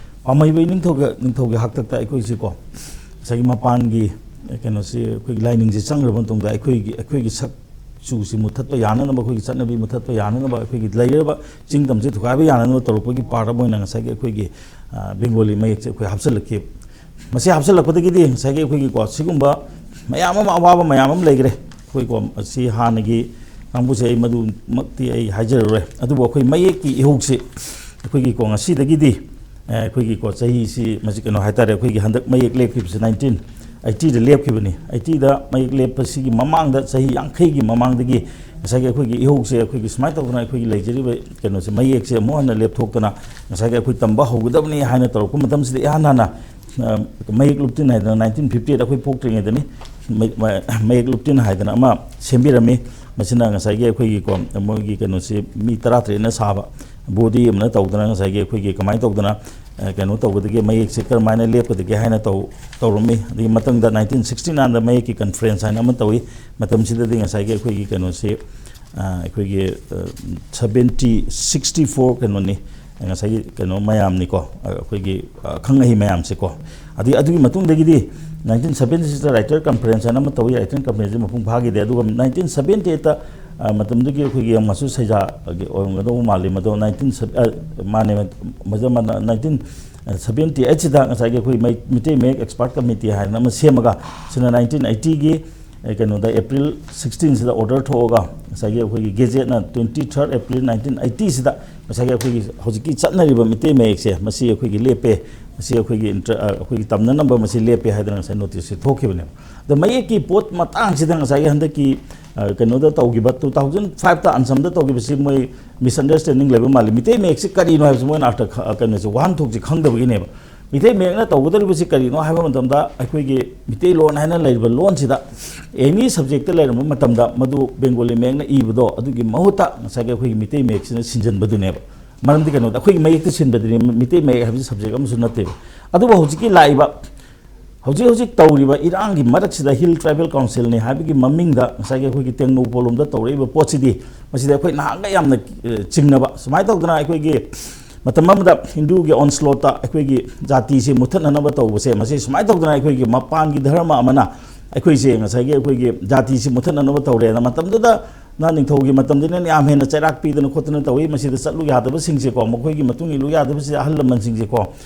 ꯄꯥꯝꯍꯩꯕ ꯅꯤꯡꯊꯧꯒꯤ, ꯅꯤꯡꯊꯧꯒꯤ ꯍꯥꯛꯇꯛꯇ ꯑꯩꯈꯣꯏꯁꯤꯀꯣ, ꯉꯁꯥꯏꯒꯤ ꯃꯄꯥꯟꯒꯤ ꯀꯩꯅꯣꯁꯤ, ꯑꯩꯈꯣꯏꯒꯤ ꯂꯥꯏꯅꯤꯡꯁꯤ ꯆꯪꯈ꯭ꯔꯕ ꯃꯇꯨꯡꯗ, ꯑꯩꯈꯣꯏꯒꯤ, ꯑꯩꯈꯣꯏꯒꯤ ꯁꯛ ꯆꯨꯁꯤ ꯃꯨꯊꯠꯄ ꯌꯥꯅꯅꯕ, ꯑꯩꯈꯣꯏꯒꯤ ꯆꯠꯅꯕꯤ ꯃꯨꯊꯠꯄ ꯌꯥꯅꯅꯕ, ꯑꯩꯈꯣꯏꯒꯤ ꯂꯩꯔꯤꯕ ꯆꯤꯡꯗꯝꯁꯤ ꯊꯨꯒꯥꯏꯕ ꯌꯥꯅꯅꯕ ꯇꯧꯔꯛꯄꯒꯤ ꯄꯥꯔꯠ ꯑꯃ ꯑꯣꯏꯅ ꯉꯁꯥꯏꯒꯤ ꯑꯩꯈꯣꯏꯒꯤ, ꯑ, ꯕꯦꯡꯒꯣꯂꯤ ꯃꯌꯦꯛꯁꯦ ꯑꯩꯈꯣꯏ ꯍꯥꯞꯆꯤꯜꯂꯛꯈꯤ꯫ ꯃꯁꯤ ꯍꯥꯞꯆꯤꯜꯂꯛꯄꯗꯒꯤꯗꯤ ꯉꯁꯥꯏꯒꯤ ꯑꯩꯈꯣꯏꯒꯤꯀꯣ, ꯁꯤꯒꯨꯝꯕ ꯃꯌꯥꯝ ꯑꯃ, ꯑꯋꯥꯕ ꯃꯌꯥꯝ ꯑꯃ ꯂꯩꯈ꯭ꯔꯦ꯫ ꯑꯩꯈꯣꯏꯀꯣ, ꯑꯁꯤ ꯍꯥꯟꯅꯒꯤ ꯀꯥꯡꯕꯨꯁꯦ ꯑꯩ ꯃꯗꯨꯃꯛꯇꯤ ꯑꯩ ꯍꯥꯏꯖꯔꯔꯣꯏ꯫ ꯑꯗꯨꯕꯨ ꯑꯩꯈꯣꯏ ꯃꯌꯦꯛꯀꯤ ꯏꯍꯧꯁꯤ ꯑꯩꯈꯣꯏꯒꯤꯀꯣ, ꯉꯁꯤꯗꯒꯤꯗꯤ, ꯑ, ꯑꯩꯈꯣꯏꯒꯤꯀꯣ, ꯆꯍꯤꯁꯤ ꯃꯁꯤ ꯀꯩꯅꯣ ꯍꯥꯏꯇꯥꯔꯦ, ꯑꯩꯈꯣꯏꯒꯤ ꯍꯟꯗꯛ ꯃꯌꯦꯛ ꯂꯦꯞꯈꯤꯕꯁꯦ ꯅꯥꯏꯟꯇꯤꯟ ꯑꯩꯠꯇꯤꯗ ꯂꯦꯞꯈꯤꯕꯅꯤ꯫ ꯑꯩꯠꯇꯤꯗ ꯃꯌꯦꯛ ꯂꯦꯞꯄꯁꯤꯒꯤ ꯃꯃꯥꯡꯗ, ꯆꯍꯤ ꯌꯥꯡꯈꯩꯒꯤ ꯃꯃꯥꯡꯗꯒꯤ ꯉꯁꯥꯏꯒꯤ ꯑꯩꯈꯣꯏꯒꯤ ꯏꯍꯧꯁꯦ ꯑꯩꯈꯣꯏꯒꯤ ꯁꯨꯃꯥꯏꯅ ꯇꯧꯗꯅ ꯑꯩꯈꯣꯏꯒꯤ ꯂꯩꯖꯔꯤꯕ ꯀꯩꯅꯣꯁꯦ, ꯃꯌꯦꯛꯁꯦ ꯑꯃꯨꯛ ꯍꯟꯅ ꯂꯦꯞꯊꯣꯛꯇꯅ ꯉꯁꯥꯏꯒꯤ ꯑꯩꯈꯣꯏ ꯇꯝꯕ ꯍꯧꯒꯗꯕꯅꯤ ꯍꯥꯏꯅ ꯇꯧꯔꯛꯄ ꯃꯇꯝꯁꯤꯗ, ꯏꯍꯥꯟ ꯍꯥꯟꯅ, ꯑ, ꯃꯌꯦꯛ ꯂꯨꯞꯇꯤꯟ ꯍꯥꯏꯗꯅ ꯅꯥꯏꯟꯇꯤꯟ ꯐꯤꯐꯇꯤ ꯑꯩꯠ ꯑꯩꯈꯣꯏ ꯄꯣꯛꯇ꯭ꯔꯤꯉꯩꯗꯅꯤ꯫ ꯃ- ꯃ- ꯃꯌꯦꯛ ꯂꯨꯞꯇꯤꯟ ꯍꯥꯏꯗꯅ ꯑꯃ ꯁꯦꯝꯕꯤꯔꯝꯃꯤ꯫ ꯃꯁꯤꯅ ꯉꯁꯥꯏꯒꯤ ꯑꯩꯈꯣꯏꯒꯤꯀꯣ, ꯃꯣꯏꯒꯤ ꯀꯩꯅꯣꯁꯤ ꯃꯤ ꯇꯔꯥꯇꯔꯦꯠꯅ ꯁꯥꯕ ꯕꯣꯗꯤ ꯑꯃꯅ ꯇꯧꯗꯅ, ꯉꯁꯥꯏꯒꯤ ꯑꯩꯈꯣꯏꯒꯤ ꯀꯃꯥꯏꯅ ꯇꯧꯗꯅ ꯑ, ꯀꯩꯅꯣ ꯇꯧꯒꯗꯒꯦ, ꯃꯌꯦꯛꯁꯦ ꯀꯔꯝꯍꯥꯏꯅ ꯂꯦꯞꯀꯗꯒꯦ ꯍꯥꯏꯅ ꯇꯧ ꯇꯧꯔꯝꯃꯤ꯫ ꯑꯗꯒꯤ ꯃꯊꯪꯗ ꯅꯥꯏꯟꯇꯤꯟ ꯁꯤꯛꯁꯇꯤ ꯅꯥꯏꯟꯗ ꯃꯌꯦꯛꯀꯤ ꯀꯟꯐ꯭ꯔꯦꯟꯁ ꯍꯥꯏꯅ ꯑꯃ ꯇꯧꯏ꯫ ꯃꯇꯝꯁꯤꯗꯗꯤ ꯉꯁꯥꯏꯒꯤ ꯑꯩꯈꯣꯏꯒꯤ ꯀꯩꯅꯣꯁꯤ, ꯑ, ꯑꯩꯈꯣꯏꯒꯤ ꯁꯕꯦꯟꯇꯤ ꯁꯤꯛꯁꯇꯤ ꯐꯣꯔ ꯀꯩꯅꯣꯅꯤ, ꯉꯁꯥꯏꯒꯤ ꯀꯩꯅꯣ ꯃꯌꯥꯝꯅꯤꯀꯣ, ꯑ, ꯑꯩꯈꯣꯏꯒꯤ ꯑ, ꯑꯈꯪ ꯑꯍꯩ ꯃꯌꯥꯝꯁꯦꯀꯣ꯫ ꯑꯗꯒꯤ ꯑꯗꯨꯒꯤ ꯃꯇꯨꯡꯗꯒꯤꯗꯤ ꯅꯥꯏꯟꯇꯤꯟ ꯁꯕꯦꯟꯇꯤ ꯁꯤꯛꯁꯇ ꯔꯥꯏꯇꯔ ꯀꯟꯐ꯭ꯔꯦꯟꯁ ꯍꯥꯏꯅ ꯑꯃ ꯇꯧꯏ꯫ ꯔꯥꯏꯇꯔ ꯀꯟꯐ꯭ꯔꯦꯟꯁꯁꯦ ꯃꯄꯨꯡ ꯐꯥꯈꯤꯗꯦ꯫ ꯑꯗꯨꯒ ꯅꯥꯏꯟꯇꯤꯟ ꯁꯕꯦꯟꯇꯤ ꯑꯩꯠꯇ, ꯑ, ꯃꯇꯝꯗꯨꯒꯤ ꯑꯩꯈꯣꯏꯒꯤ ꯌꯥꯝ ꯃꯁꯨ ꯁꯩꯖꯥꯒꯤ ꯑꯣꯏꯔꯝꯒꯗꯧꯕ ꯃꯥꯜꯂꯤ ꯃꯗꯣ, ꯅꯥꯏꯟꯇꯤꯟ ꯁꯕ- ꯑ, ꯃꯥꯅꯦ, ꯃꯗꯨ ꯃꯥꯅ ꯅꯥꯏꯟꯇꯤꯟ ꯁꯕꯦꯟꯇꯤ ꯑꯩꯠꯁꯤꯗ ꯉꯁꯥꯏꯒꯤ ꯑꯩꯈꯣꯏ ꯃꯩ- ꯃꯤꯇꯩ ꯃꯌꯦꯛ ꯑꯦꯛꯁꯄꯥꯔꯠ ꯀꯃꯤꯇꯤ ꯍꯥꯏꯅ ꯑꯃ ꯁꯦꯝꯃꯒ, ꯁꯤꯅ ꯅꯥꯏꯟꯇꯤꯟ ꯑꯩꯠꯇꯤꯒꯤ ꯑꯦ, ꯀꯩꯅꯣꯗ ꯑꯦꯄ꯭ꯔꯤꯜ ꯁꯤꯛꯁꯇꯤꯟꯁꯤꯗ ꯑꯣꯔꯗꯔ ꯊꯣꯛꯑꯒ, ꯉꯁꯥꯏꯒꯤ ꯑꯩꯈꯣꯏꯒꯤ ꯒꯦꯖꯦꯠꯅ ꯇ꯭ꯋꯦꯟꯇꯤ ꯊꯥꯔꯠ ꯑꯦꯄ꯭ꯔꯤꯜ ꯅꯥꯏꯟꯇꯤꯟ ꯑꯩꯠꯇꯤꯁꯤꯗ ꯉꯁꯥꯏꯒꯤ ꯑꯩꯈꯣꯏꯒꯤ ꯍꯧꯖꯤꯛꯀꯤ ꯆꯠꯅꯔꯤꯕ ꯃꯤꯇꯩ ꯃꯌꯦꯛꯁꯦ, ꯃꯁꯤ ꯑꯩꯈꯣꯏꯒꯤ ꯂꯦꯞꯄꯦ, ꯃꯁꯤ ꯑꯩꯈꯣꯏꯒꯤ ꯏꯟꯇ꯭ꯔ- ꯑ, ꯑꯩꯈꯣꯏꯒꯤ ꯇꯝꯅꯅꯕ ꯃꯁꯤ ꯂꯦꯞꯄꯦ ꯍꯥꯏꯗꯅ ꯉꯁꯥꯏ ꯅꯣꯇꯤꯁꯁꯦ ꯊꯣꯛꯈꯤꯕꯅꯦꯕ꯫ ꯑꯗꯣ ꯃꯌꯦꯛꯀꯤ ꯄꯣꯠ ꯃꯇꯥꯡꯁꯤꯗ ꯉꯁꯥꯏꯒꯤ ꯍꯟꯗꯛꯀꯤ, ꯑ, ꯀꯩꯅꯣꯗ ꯇꯧꯈꯤꯕ, ꯇꯨ ꯊꯥꯎꯖꯟ ꯐꯥꯏꯚꯇ ꯑꯟꯁꯝꯗ ꯇꯧꯈꯤꯕꯁꯤ ꯃꯣꯏ ꯃꯤꯁꯑꯟꯗꯔꯁꯇꯦꯟꯗꯤꯡ ꯂꯩꯕ ꯃꯥꯜꯂꯤ꯫ ꯃꯤꯇꯩ ꯃꯌꯦꯛꯁꯤ ꯀꯔꯤꯅꯣ ꯍꯥꯏꯕꯁꯤ ꯃꯣꯏꯅ ꯑꯥꯔꯊ ꯈ- ꯀꯩꯅꯣꯁꯦ, ꯋꯥꯍꯟꯊꯣꯛꯁꯦ ꯈꯪꯗꯕꯒꯤꯅꯦꯕ꯫ ꯃꯤꯇꯩ ꯃꯌꯦꯛꯅ ꯇꯧꯒꯗꯧꯔꯤꯕꯁꯤ ꯀꯔꯤꯅꯣ ꯍꯥꯏꯕ ꯃꯇꯝꯗ, ꯑꯩꯈꯣꯏꯒꯤ ꯃꯤꯇꯩꯂꯣꯟ ꯍꯥꯏꯅ ꯂꯩꯔꯤꯕ ꯂꯣꯟꯁꯤꯗ ꯑꯦꯅꯤ ꯁꯕꯖꯦꯛꯇ ꯂꯩꯔꯝꯕ ꯃꯇꯝꯗ ꯃꯗꯨ ꯕꯦꯡꯒꯣꯂꯤ ꯃꯌꯦꯛꯅ ꯏꯕꯗꯣ, ꯑꯗꯨꯒꯤ ꯃꯍꯨꯠꯇ ꯉꯁꯥꯏꯒꯤ ꯑꯩꯈꯣꯏꯒꯤ ꯃꯤꯇꯩ ꯃꯌꯦꯛꯁꯤꯅ ꯁꯤꯟꯖꯟꯕꯗꯨꯅꯦꯕ꯫ ꯃꯔꯝꯗꯤ ꯀꯩꯅꯣꯗ ꯑꯩꯈꯣꯏꯒꯤ ꯃꯌꯦꯛꯇ ꯁꯤꯟꯕꯗꯨꯅꯤ, ꯃꯤꯇꯩ ꯃꯌꯦꯛ ꯍꯥꯏꯕꯁꯤ ꯁꯕꯖꯦꯛ ꯑꯃꯁꯨ ꯅꯠꯇꯦꯕ꯫ ꯑꯗꯨꯕꯨ ꯍꯧꯖꯤꯛꯀꯤ ꯂꯥꯛꯏꯕ, ꯍꯧꯖꯤꯛ ꯍꯧꯖꯤꯛ ꯇꯧꯔꯤꯕ ꯏꯔꯥꯡꯒꯤ ꯃꯔꯛꯁꯤꯗ ꯍꯤꯜ ꯇ꯭ꯔꯥꯏꯕꯦꯜ ꯀꯥꯎꯟꯁꯤꯜꯅꯤ ꯍꯥꯏꯕꯒꯤ ꯃꯃꯤꯡꯗ ꯉꯁꯥꯏꯒꯤ ꯑꯩꯈꯣꯏꯒꯤ ꯇꯦꯡꯅꯧꯄꯜ ꯂꯣꯝꯗ ꯇꯧꯔꯛꯏꯕ ꯄꯣꯠꯁꯤꯗꯤ, ꯃꯁꯤꯗꯤ ꯑꯩꯈꯣꯏ ꯅꯍꯥꯟꯒ ꯌꯥꯝꯅ, ꯑꯦ, ꯆꯤꯡꯅꯕ꯫ ꯁꯨꯃꯥꯏꯅ ꯇꯧꯗꯅ ꯑꯩꯈꯣꯏꯒꯤ ꯃꯇꯝ ꯑꯃꯗ ꯍꯤꯟꯗꯨꯒꯤ ꯑꯣꯟꯁ꯭ꯂꯣꯠꯇ ꯑꯩꯈꯣꯏꯒꯤ ꯖꯥꯇꯤꯁꯤ ꯃꯨꯠꯊꯠꯅꯅꯕ ꯇꯧꯕꯁꯦ, ꯃꯁꯤ ꯁꯨꯃꯥꯏꯅ ꯇꯧꯗꯅ ꯑꯩꯈꯣꯏꯒꯤ ꯃꯄꯥꯟꯒꯤ ꯙꯔꯃ ꯑꯃꯅ ꯑꯩꯈꯣꯏꯁꯦ ꯉꯁꯥꯏꯒꯤ ꯑꯩꯈꯣꯏꯒꯤ ꯖꯥꯇꯤꯁꯤ ꯃꯨꯠꯊꯠꯅꯅꯕ ꯇꯧꯔꯦꯅ, ꯃꯇꯝꯗꯨꯗ ꯅ ꯅꯤꯡꯊꯧꯒꯤ ꯃꯇꯝꯗꯅ ꯌꯥꯝ ꯍꯦꯟꯅ ꯆꯩꯔꯥꯛ ꯄꯤꯗꯅ ꯈꯣꯠꯇꯅ ꯇꯧꯏ꯫ ꯃꯁꯤꯗ ꯆꯠꯂꯨ ꯌꯥꯗꯕꯁꯤꯡꯁꯦꯀꯣ, ꯃꯈꯣꯏꯒꯤ ꯃꯇꯨꯡ ꯏꯜꯂꯨ ꯌꯥꯗꯕꯁꯤꯗ ꯑꯍꯜ ꯂꯃꯟꯁꯤꯡꯁꯦꯀꯣ,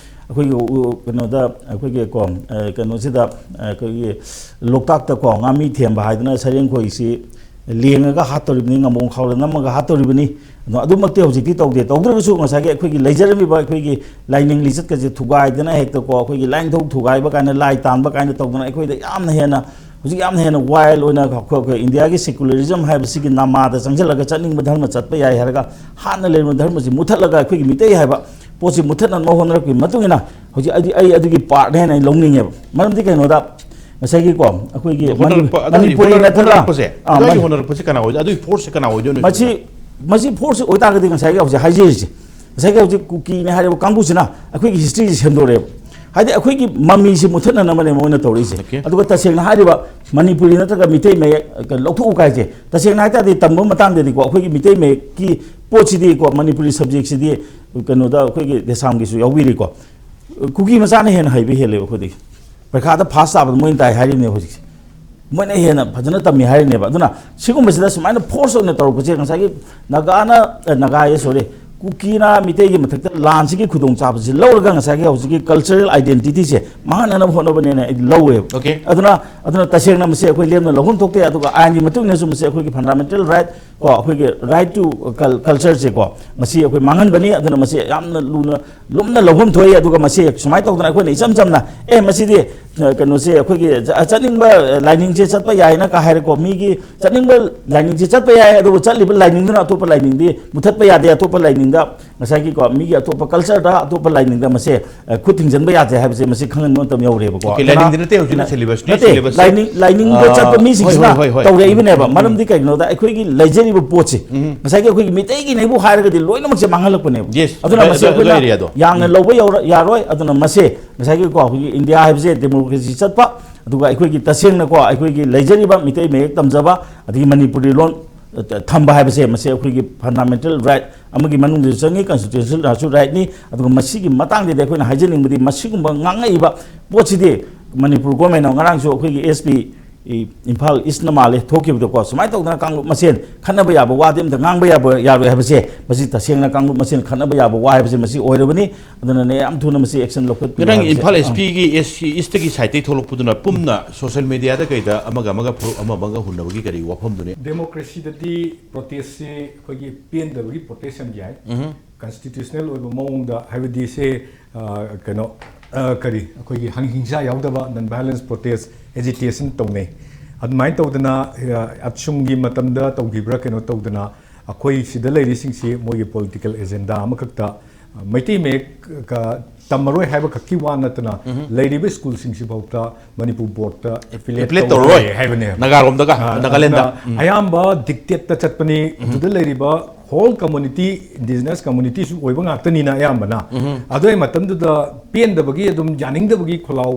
ꯑꯩꯈꯣꯏꯒꯤ ꯎ- ꯀꯩꯅꯣꯗ, ꯑꯩꯈꯣꯏꯒꯤ ꯀꯣ, ꯑ, ꯀꯩꯅꯣꯁꯤꯗ, ꯑ, ꯑꯩꯈꯣꯏꯒꯤ ꯂꯣꯛꯇꯥꯛꯇꯀꯣ ꯉꯥꯃꯤ ꯊꯦꯝꯕ ꯍꯥꯏꯗꯅ ꯁꯔꯦꯡꯈꯣꯏꯁꯤ ꯂꯦꯡꯉꯒ ꯍꯥꯠꯇꯧꯔꯤꯕꯅꯤ, ꯉꯥꯃꯣꯡ ꯈꯥꯎꯗ ꯅꯝꯃꯒ ꯍꯥꯠꯇꯧꯔꯤꯕꯅꯤ꯫ ꯑꯗꯣ ꯑꯗꯨꯃꯛꯇꯤ ꯍꯧꯖꯤꯛꯇꯤ ꯇꯧꯗꯦ꯫ ꯇꯧꯗ꯭ꯔꯒꯁꯨ ꯉꯁꯥꯏꯒꯤ ꯑꯩꯈꯣꯏꯒꯤ ꯂꯩꯖꯔꯝꯃꯤꯕ ꯑꯩꯈꯣꯏꯒꯤ ꯂꯥꯏꯅꯤꯡ ꯂꯤꯆꯠꯀꯁꯦ ꯊꯨꯒꯥꯏꯗꯅ ꯍꯦꯛꯇꯀꯣ, ꯑꯩꯈꯣꯏꯒꯤ ꯂꯥꯏꯅꯤꯡꯊꯧ ꯊꯨꯒꯥꯏꯕ ꯀꯥꯏꯅ, ꯂꯥꯏ ꯇꯥꯟꯕ ꯀꯥꯏꯅ ꯇꯧꯗꯅ ꯑꯩꯈꯣꯏꯗ ꯌꯥꯝꯅ ꯍꯦꯟꯅ, ꯍꯧꯖꯤꯛ ꯌꯥꯝꯅ ꯍꯦꯟꯅ ꯋꯥꯏꯜ ꯑꯣꯏꯅ ꯑꯩꯈꯣꯏ, ꯑꯩꯈꯣꯏ ꯏꯟꯗꯤꯌꯥꯒꯤ ꯁꯦꯀꯨꯂꯔꯤꯖꯝ ꯍꯥꯏꯕꯁꯤꯒꯤ ꯅꯃꯥꯗ ꯆꯪꯁꯤꯜꯂꯒ ꯆꯠꯅꯤꯡꯕ ꯙꯔꯃ ꯆꯠꯄ ꯌꯥꯏ ꯍꯥꯏꯔꯒ ꯍꯥꯟꯅ ꯂꯩꯔꯝꯕ ꯙꯔꯃꯁꯤ ꯃꯨꯠꯊꯠꯂꯒ ꯑꯩꯈꯣꯏꯒꯤ ꯃꯤꯇꯩ ꯍꯥꯏꯕ ꯄꯣꯠꯁꯤ ꯃꯨꯠꯊꯠꯅꯕ ꯍꯣꯠꯅꯔꯛꯄꯒꯤ ꯃꯇꯨꯡ ꯏꯟꯅ ꯍꯧꯖꯤꯛ ꯑꯩꯗꯤ, ꯑꯩ ꯑꯗꯨꯒꯤ ꯄꯥꯔꯠꯅꯦ ꯍꯥꯏꯅ ꯑꯩ ꯂꯧꯅꯤꯡꯉꯦꯕ꯫ ꯃꯔꯝꯗꯤ ꯀꯩꯅꯣꯗ ꯉꯁꯥꯏꯒꯤꯀꯣ ꯑꯩꯈꯣꯏꯒꯤ ꯍꯣꯠꯅꯔꯛꯄ ꯃꯅꯤ- ꯑꯗꯨꯒꯤ ꯃꯅꯤꯄꯨꯔꯤ ꯍꯣꯠꯅꯔꯛ- ꯅꯠꯇ꯭ꯔꯒ ꯍꯣꯠꯅꯔꯛꯄꯁꯦ ꯑꯥ, ꯑꯗꯨꯒꯤ ꯃꯅꯤ- ꯍꯣꯠꯅꯔꯛꯄꯁꯦ ꯀꯅꯥ ꯑꯣꯏꯗꯣꯏ? ꯑꯗꯨꯒꯤ ꯐꯣꯔꯁꯁꯦ ꯀꯅꯥ ꯑꯣꯏꯗꯣꯏꯅꯣ? ꯃꯁꯤ ꯃꯁꯤ ꯐꯣꯔꯁꯁꯤ ꯑꯣꯏꯇꯥꯔꯒꯗꯤ ꯉꯁꯥꯏꯒꯤ ꯍꯧꯖꯤꯛ ꯍꯥꯏꯖꯔꯤꯁꯦ, ꯉꯁꯥꯏꯒꯤ ꯍꯧꯖꯤꯛ ꯀꯨꯀꯤꯅꯦ ꯍꯥꯏꯔꯤꯕ ꯀꯥꯡꯕꯨꯁꯤꯅ ꯑꯩꯈꯣꯏꯒꯤ ꯍꯤꯁꯇ꯭ꯔꯤꯁꯤ ꯁꯦꯝꯗꯣꯔꯛꯑꯦꯕ꯫ ꯍꯥꯏꯗꯤ ꯑꯩꯈꯣꯏꯒꯤ ꯃꯃꯤꯁꯤ ꯃꯨꯊꯠꯅꯅꯕꯅꯦ ꯃꯣꯏꯅ ꯇꯧꯔꯛꯏꯁꯦ꯫ Okay. ꯑꯗꯨꯒ ꯇꯁꯦꯡꯅ ꯍꯥꯏꯔꯤꯕ ꯃꯅꯤꯄꯨꯔꯤ ꯅꯠꯇ꯭ꯔꯒ ꯃꯤꯇꯩ ꯃꯌꯦꯛ ꯂꯧꯊꯣꯛꯎ ꯀꯥꯏꯁꯦ, ꯇꯁꯦꯡꯅ ꯍꯥꯏꯇꯥꯔꯗꯤ ꯇꯝꯕ ꯃꯇꯥꯡꯗꯗꯤꯀꯣ, ꯑꯩꯈꯣꯏꯒꯤ ꯃꯤꯇꯩ ꯃꯌꯦꯛꯀꯤ ꯄꯣꯠꯁꯤꯗꯤꯀꯣ, ꯃꯅꯤꯄꯨꯔꯤ ꯁꯕꯖꯦꯛꯁꯤꯗꯤ ꯀꯩꯅꯣꯗ ꯑꯩꯈꯣꯏꯒꯤ ꯗꯦꯁꯥꯝꯒꯤꯁꯨ ꯌꯥꯎꯕꯤꯔꯤꯀꯣ꯫ ꯀꯨꯀꯤ ꯃꯆꯥꯅ ꯍꯦꯟꯅ ꯍꯩꯕ ꯍꯦꯜꯂꯦꯕ ꯑꯩꯈꯣꯏꯗꯒꯤ꯫ ꯄꯔꯤꯈꯥꯗ ꯐꯥꯁ ꯇꯥꯕꯗ ꯃꯣꯏꯅ ꯇꯥꯏ ꯍꯥꯏꯔꯤꯕꯅꯦꯕ ꯍꯧꯖꯤꯛꯁꯦ꯫ ꯃꯣꯏꯅ ꯍꯦꯟꯅ ꯐꯖꯅ ꯇꯝꯃꯤ ꯍꯥꯏꯔꯤꯅꯦꯕ꯫ ꯑꯗꯨꯅ ꯁꯤꯒꯨꯝꯕꯁꯤꯗ ꯁꯨꯃꯥꯏꯅ ꯐꯣꯔꯁ ꯑꯣꯏꯅ ꯇꯧꯔꯛꯄꯁꯦ, ꯉꯁꯥꯏꯒꯤ ꯅꯥꯒꯥꯅ, ꯑ, ꯅꯥꯒꯥ ꯍꯥꯏꯌꯦ, ꯁꯣꯔꯤ, ꯀꯨꯀꯤꯅ ꯃꯤꯇꯩꯒꯤ ꯃꯊꯛꯇ ꯂꯥꯟꯁꯤꯒꯤ ꯈꯨꯗꯣꯡꯆꯥꯕꯁꯤ ꯂꯧꯔꯒ ꯉꯁꯥꯏꯒꯤ ꯍꯧꯖꯤꯛꯀꯤ ꯀꯜꯆꯔꯦꯜ ꯑꯥꯏꯗꯦꯟꯇꯤꯇꯤꯁꯦ ꯃꯥꯡꯍꯟꯅꯅꯕ ꯍꯣꯠꯅꯕꯅꯦꯅ ꯑꯩ ꯂꯧꯋꯦꯕ꯫ Okay. ꯑꯗꯨꯅ, ꯑꯗꯨꯅ ꯇꯁꯦꯡꯅ ꯃꯁꯤ ꯑꯩꯈꯣꯏ ꯂꯦꯝꯅ ꯂꯧꯐꯝ ꯊꯣꯛꯇꯦ꯫ ꯑꯗꯨꯒ ꯑꯥꯏꯟꯒꯤ ꯃꯇꯨꯡ ꯏꯟꯅꯁꯨ ꯃꯁꯤ ꯑꯩꯈꯣꯏꯒꯤ ꯐꯟꯗꯥꯃꯦꯟꯇꯦꯜ ꯔꯥꯏꯠ ꯀꯣ, ꯑꯩꯈꯣꯏꯒꯤ right to cul- culture ꯁꯦ ꯀꯣ, ꯃꯁꯤ ꯑꯩꯈꯣꯏ ꯃꯥꯡꯍꯟꯕꯅꯤ꯫ ꯑꯗꯨꯅ ꯃꯁꯤ ꯌꯥꯝꯅ ꯂꯨꯅ ꯂꯨꯝꯅ ꯂꯧꯐꯝ ꯊꯣꯛꯏ꯫ ꯑꯗꯨꯒ ꯃꯁꯤ ꯁꯨꯃꯥꯏꯅ ꯇꯧꯗꯅ ꯑꯩꯈꯣꯏꯅ ꯏꯆꯝ ꯆꯝꯅ, "ꯑꯦ, ꯃꯁꯤꯗꯤ, ꯑ, ꯀꯩꯅꯣꯁꯦ, ꯑꯩꯈꯣꯏꯒꯤ ꯆ- ꯆꯠꯅꯤꯡꯕ ꯂꯥꯏꯅꯤꯡꯁꯦ ꯆꯠꯄ ꯌꯥꯏꯅ" ꯀ ꯍꯥꯏꯔꯦꯀꯣ꯫ ꯃꯤꯒꯤ ꯆꯠꯅꯤꯡꯕ ꯂꯥꯏꯅꯤꯡꯁꯦ ꯆꯠꯄ ꯌꯥꯏ, ꯑꯗꯨꯕꯨ ꯆꯠꯂꯤꯕ ꯂꯥꯏꯅꯤꯡꯗꯨꯅ ꯑꯇꯣꯞꯄ ꯂꯥꯏꯅꯤꯡꯗꯤ ꯃꯨꯊꯠꯄ ꯌꯥꯗꯦ꯫ ꯑꯇꯣꯞꯄ ꯂꯥꯏꯅꯤꯡꯗ ꯉꯁꯥꯏꯒꯤꯀꯣ, ꯃꯤꯒꯤ ꯑꯇꯣꯞꯄ ꯀꯜꯆꯔꯗ, ꯑꯇꯣꯞꯄ ꯂꯥꯏꯅꯤꯡꯗ ꯃꯁꯦ, ꯑ, ꯈꯨꯠ ꯊꯤꯡꯖꯤꯟꯕ ꯌꯥꯗꯦ ꯍꯥꯏꯕꯁꯦ ꯃꯁꯤ ꯈꯪꯍꯟꯕ ꯃꯇꯝ ꯌꯧꯔꯦꯕꯀꯣ꯫ Okay, ꯑꯗꯨꯅ ꯂꯥꯏꯅꯤꯡꯗꯤ ꯅꯠꯇꯦ, ꯍꯧꯖꯤꯛꯅ ꯑꯗꯨꯅ syllabus ꯅꯤ, ꯅꯠꯇꯦ, syllabus꯫ ꯂꯥꯏꯅꯤꯡ, ꯂꯥꯏꯅꯤꯡꯗ ꯑꯥ, ꯆꯠꯄ ꯍꯣꯏ, ꯃꯤꯁꯤꯡꯁꯤꯅ ꯍꯣꯏ, ꯍꯣꯏ, ꯍꯣꯏ꯫ ꯇꯧꯔꯛꯏꯕꯅꯦꯕ꯫ ꯎꯝ, ꯎꯝ, ꯃꯔꯝꯗꯤ ꯀꯩꯒꯤꯅꯣꯗ ꯑꯩꯈꯣꯏꯒꯤ ꯂꯩꯖꯔꯤꯕ ꯄꯣꯠꯁꯤ, ꯎꯝ꯫ ꯉꯁꯥꯏꯒꯤ ꯑꯩꯈꯣꯏꯒꯤ ꯃꯤꯇꯩꯒꯤꯅꯦꯕꯨ ꯍꯥꯏꯔꯒꯗꯤ ꯂꯣꯏꯅꯃꯛꯁꯦ ꯃꯥꯡꯍꯜꯂꯛꯄꯅꯦꯕ꯫ Yes, ꯑꯗꯨꯅ ꯑꯗꯨ- ꯃꯁꯤ ꯑꯗꯨ- ꯑꯗꯨ ꯑꯩꯈꯣꯏꯅ area ꯗꯣ꯫ ꯌꯥꯝꯅ ꯎꯝ꯫ ꯂꯧꯕ ꯌꯧꯔ-, ꯌꯥꯔꯣꯏ꯫ ꯑꯗꯨꯅ ꯃꯁꯦ ꯉꯁꯥꯏꯒꯤꯀꯣ, ꯑꯩꯈꯣꯏꯒꯤ ꯏꯟꯗꯤꯌꯥ ꯍꯥꯏꯕꯁꯦ ꯗꯦꯃꯣꯀ꯭ꯔꯦꯁꯤ ꯆꯠꯄ, ꯑꯗꯨꯒ ꯑꯩꯈꯣꯏꯒꯤ ꯇꯁꯦꯡꯅꯀꯣ, ꯑꯩꯈꯣꯏꯒꯤ ꯂꯩꯖꯔꯤꯕ ꯃꯤꯇꯩ ꯃꯌꯦꯛ ꯇꯝꯖꯕ, ꯑꯗꯒꯤ ꯃꯅꯤꯄꯨꯔꯤ ꯂꯣꯟ, ꯑ, ꯊꯝꯕ ꯍꯥꯏꯕꯁꯦ, ꯃꯁꯤ ꯑꯩꯈꯣꯏꯒꯤ ꯐꯟꯗꯥꯃꯦꯟꯇꯦꯜ ꯔꯥꯏꯠ ꯑꯃꯒꯤ ꯃꯅꯨꯡꯗꯁꯨ ꯆꯪꯉꯤ, ꯀꯟꯁꯇꯤꯇ꯭ꯌꯨꯁꯅꯦꯜꯁꯨ ꯔꯥꯏꯠꯅꯤ꯫ ꯑꯗꯨꯒ ꯃꯁꯤꯒꯤ ꯃꯇꯥꯡꯗꯗꯤ ꯑꯩꯈꯣꯏꯅ ꯍꯥꯏꯖꯅꯤꯡꯕꯗꯤ, ꯃꯁꯤꯒꯨꯝꯕ ꯉꯥꯡꯉꯛꯏꯕ ꯄꯣꯠꯁꯤꯗꯤ ꯃꯅꯤꯄꯨꯔ ꯒꯣꯔꯃꯦꯟꯅ, ꯉꯔꯥꯡꯁꯨ ꯑꯩꯈꯣꯏꯒꯤ ꯑꯦꯁ ꯄꯤ ꯏꯝꯐꯥꯜ ꯏꯁꯅ ꯃꯥꯜꯂꯦ ꯊꯣꯛꯈꯤꯕꯗꯀꯣ, ꯁꯨꯃꯥꯏꯅ ꯇꯧꯗꯅ ꯀꯥꯡꯂꯨꯞ ꯃꯁꯦꯟ ꯈꯠꯅꯕ ꯌꯥꯕ ꯋꯥꯗꯤ ꯑꯝꯇ ꯉꯥꯡꯕ ꯌꯥꯕ, ꯌꯥꯔꯣꯏ ꯍꯥꯏꯕꯁꯦ, ꯃꯁꯤ ꯇꯁꯦꯡꯅ ꯀꯥꯡꯂꯨꯞ ꯃꯁꯦꯟ ꯈꯠꯅꯕ ꯌꯥꯕ ꯋꯥ ꯍꯥꯏꯕꯁꯦ ꯃꯁꯤ ꯑꯣꯏꯔꯕꯅꯤ꯫ ꯑꯗꯨꯅꯅꯦ, ꯌꯥꯝ ꯊꯨꯅ ꯃꯁꯤ ꯑꯦꯛꯁꯟ ꯂꯧꯈꯠꯄꯤꯌꯨ ꯉꯔꯥꯡ ꯍꯥꯏꯕꯁꯦ꯫ ꯏꯝꯐꯥꯜ ꯑꯥ꯫ ꯑꯦꯁ ꯄꯤꯒꯤ ꯑꯦꯁ ꯁꯤ ꯏꯁꯇꯒꯤ ꯁꯥꯏꯠꯇꯒꯤ ꯊꯣꯛꯂꯛꯄꯗꯨꯅ ꯄꯨꯝꯅ ꯁꯣꯁꯦꯜ ꯃꯦꯗꯤꯌꯥꯗ ꯀꯩꯗ ꯑꯃꯒ ꯑꯃꯒ ꯐꯨꯔꯨꯞ ꯑꯃ ꯑꯃꯒ ꯍꯨꯟꯅꯕꯒꯤ ꯀꯔꯤ ꯋꯥꯐꯝꯗꯨꯅꯤ? ꯗꯦꯃꯣꯀ꯭ꯔꯦꯁꯤꯗꯗꯤ ꯄ꯭ꯔꯣꯇꯦꯁꯁꯤ ꯑꯩꯈꯣꯏꯒꯤ ꯄꯦꯟꯗꯕꯒꯤ ꯄ꯭ꯔꯣꯇꯦꯁ ꯌꯥꯝ ꯌꯥꯏ꯫ ꯎꯝ꯫ ꯀꯟꯁꯇꯤꯇ꯭ꯌꯨꯁꯅꯦꯜ ꯑꯣꯏꯕ ꯃꯑꯣꯡꯗ, ꯍꯥꯏꯕꯗꯤ ꯁꯦ, ꯑ, ꯀꯩꯅꯣ, ꯑ, ꯀꯔꯤ, ꯑꯩꯈꯣꯏꯒꯤ ꯍꯪ ꯍꯤꯡꯁꯥ ꯌꯥꯎꯗꯕ ꯅꯟ ꯚꯥꯏꯑꯣꯂꯦꯟꯁ ꯄ꯭ꯔꯣꯇꯦꯁ, ꯑꯦꯖꯤꯇꯦꯁꯟ ꯇꯧꯅꯩ꯫ ꯑꯗꯨꯃꯥꯏꯅ ꯇꯧꯗꯅ, ꯑ, ꯑꯁꯨꯝꯒꯤ ꯃꯇꯝꯗ ꯇꯧꯈꯤꯕ꯭ꯔꯥ ꯀꯩꯅꯣ ꯇꯧꯗꯅ, ꯑꯩꯈꯣꯏ ꯁꯤꯗ ꯂꯩꯔꯤꯁꯤꯡꯁꯤ ꯃꯣꯏꯒꯤ ꯄꯣꯂꯤꯇꯤꯀꯦꯜ ꯑꯦꯖꯦꯟꯗꯥ ꯑꯃꯈꯛꯇ, ꯑ, ꯃꯩꯇꯩ ꯃꯌꯦꯛ ꯀ-, ꯇꯝꯃꯔꯣꯏ ꯍꯥꯏꯕ ꯈꯛꯀꯤ ꯋꯥ ꯅꯠꯇꯅ, ꯂꯩꯔꯤꯕ ꯁ꯭ꯀꯨꯜꯁꯤꯡꯁꯤꯐꯥꯎꯗ ꯃꯅꯤꯄꯨꯔ ꯕꯣꯔꯗꯇ ꯑꯦꯐꯤꯂꯦꯠ Affiliate ꯇꯧꯔꯣꯏ ꯇꯧꯔꯣꯏ꯫ ꯍꯥꯏꯕꯅꯦꯕ꯫ ꯅꯥꯒꯥꯔꯣꯝꯗꯒ, ꯑ, ꯅꯥꯒꯥꯂꯦꯟꯗ꯫ ꯑꯗꯨꯅ ꯑꯌꯥꯝꯕ ꯗꯤꯛꯇꯦꯠꯇ ꯆꯠꯄꯅꯤ꯫ ꯑꯗꯨꯗ ꯂꯩꯔꯤꯕ ꯍꯣꯜ ꯀꯝꯃꯨꯅꯤꯇꯤ, ꯏꯟꯗꯤꯖꯤꯅꯁ ꯀꯝꯃꯨꯅꯤꯇꯤꯁꯨ ꯑꯣꯏꯕ ꯉꯥꯛꯇꯅꯤꯅ ꯑꯌꯥꯝꯕꯅ꯫ ꯑꯗꯨꯒꯤ ꯃꯇꯝꯗꯨꯗ ꯄꯦꯟꯗꯕꯒꯤ, ꯑꯗꯨꯝ ꯌꯥꯅꯤꯡꯗꯕꯒꯤ ꯈꯣꯜꯂꯥꯎ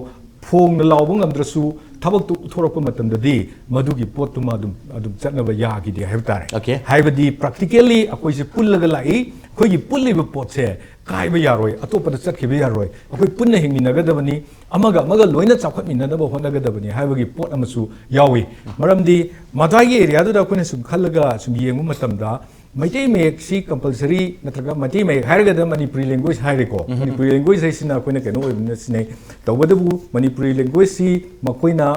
ꯐꯣꯡꯅ ꯂꯥꯎꯕ ꯉꯝꯗ꯭ꯔꯁꯨ, ꯊꯕꯛꯇꯨ ꯎꯠꯊꯣꯔꯛꯄ ꯃꯇꯝꯗꯗꯤ ꯃꯗꯨꯒꯤ ꯄꯣꯠꯇꯨꯃ ꯑꯗꯨꯝ, ꯑꯗꯨꯝ ꯆꯠꯅꯕ ꯌꯥꯈꯤꯗꯦ ꯍꯥꯏꯕ ꯇꯥꯔꯦ꯫ Okay. ꯍꯥꯏꯕꯗꯤ, practically ꯑꯩꯈꯣꯏꯁꯦ ꯄꯨꯜꯂꯒ ꯂꯥꯛꯏ, ꯑꯩꯈꯣꯏꯒꯤ ꯄꯨꯜꯂꯤꯕ ꯄꯣꯠꯁꯦ ꯀꯥꯏꯕ ꯌꯥꯔꯣꯏ, ꯑꯇꯣꯞꯄꯗ ꯆꯠꯈꯤꯕ ꯌꯥꯔꯣꯏ, ꯑꯩꯈꯣꯏ ꯄꯨꯟꯅ ꯍꯤꯡꯃꯤꯟꯅꯒꯗꯕꯅꯤ, ꯑꯃꯒ ꯑꯃꯒ ꯂꯣꯏꯅ ꯆꯥꯎꯈꯠꯃꯤꯟꯅꯅꯕ ꯍꯣꯠꯅꯒꯗꯕꯅꯤ ꯍꯥꯏꯕꯒꯤ ꯄꯣꯠ ꯑꯃꯁꯨ ꯌꯥꯎꯏ꯫ ꯃꯔꯝꯗꯤ ꯃꯗ꯭ꯋꯥꯏꯒꯤ ꯑꯦꯔꯤꯌꯥꯗꯨꯗ ꯑꯩꯈꯣꯏꯅ ꯁꯨꯝ ꯈꯜꯂꯒ ꯁꯨꯝ ꯌꯦꯡꯕ ꯃꯇꯝꯗ, ꯃꯩꯇꯩ ꯃꯌꯦꯛꯁꯤ ꯀꯝꯄꯜꯁꯔꯤ, ꯅꯠꯇ꯭ꯔꯒ ꯃꯩꯇꯩ ꯃꯌꯦꯛ ꯍꯥꯏꯔꯒꯗ ꯃꯅꯤꯄꯨꯔꯤ ꯂꯦꯡꯒ꯭ꯋꯦꯖ ꯍꯥꯏꯔꯦꯀꯣ꯫ ꯃꯅꯤꯄꯨꯔꯤ ꯂꯦꯡꯒ꯭ꯋꯦꯖ ꯍꯥꯏꯁꯤꯅ ꯑꯩꯈꯣꯏꯅ ꯀꯩꯅꯣ ꯑꯣꯏꯕꯅ ꯁꯤꯟꯅꯩ꯫ ꯇꯧꯕꯇꯕꯨ ꯃꯅꯤꯄꯨꯔꯤ ꯂꯦꯡꯒ꯭ꯋꯦꯖꯁꯤ ꯃꯈꯣꯏꯅ,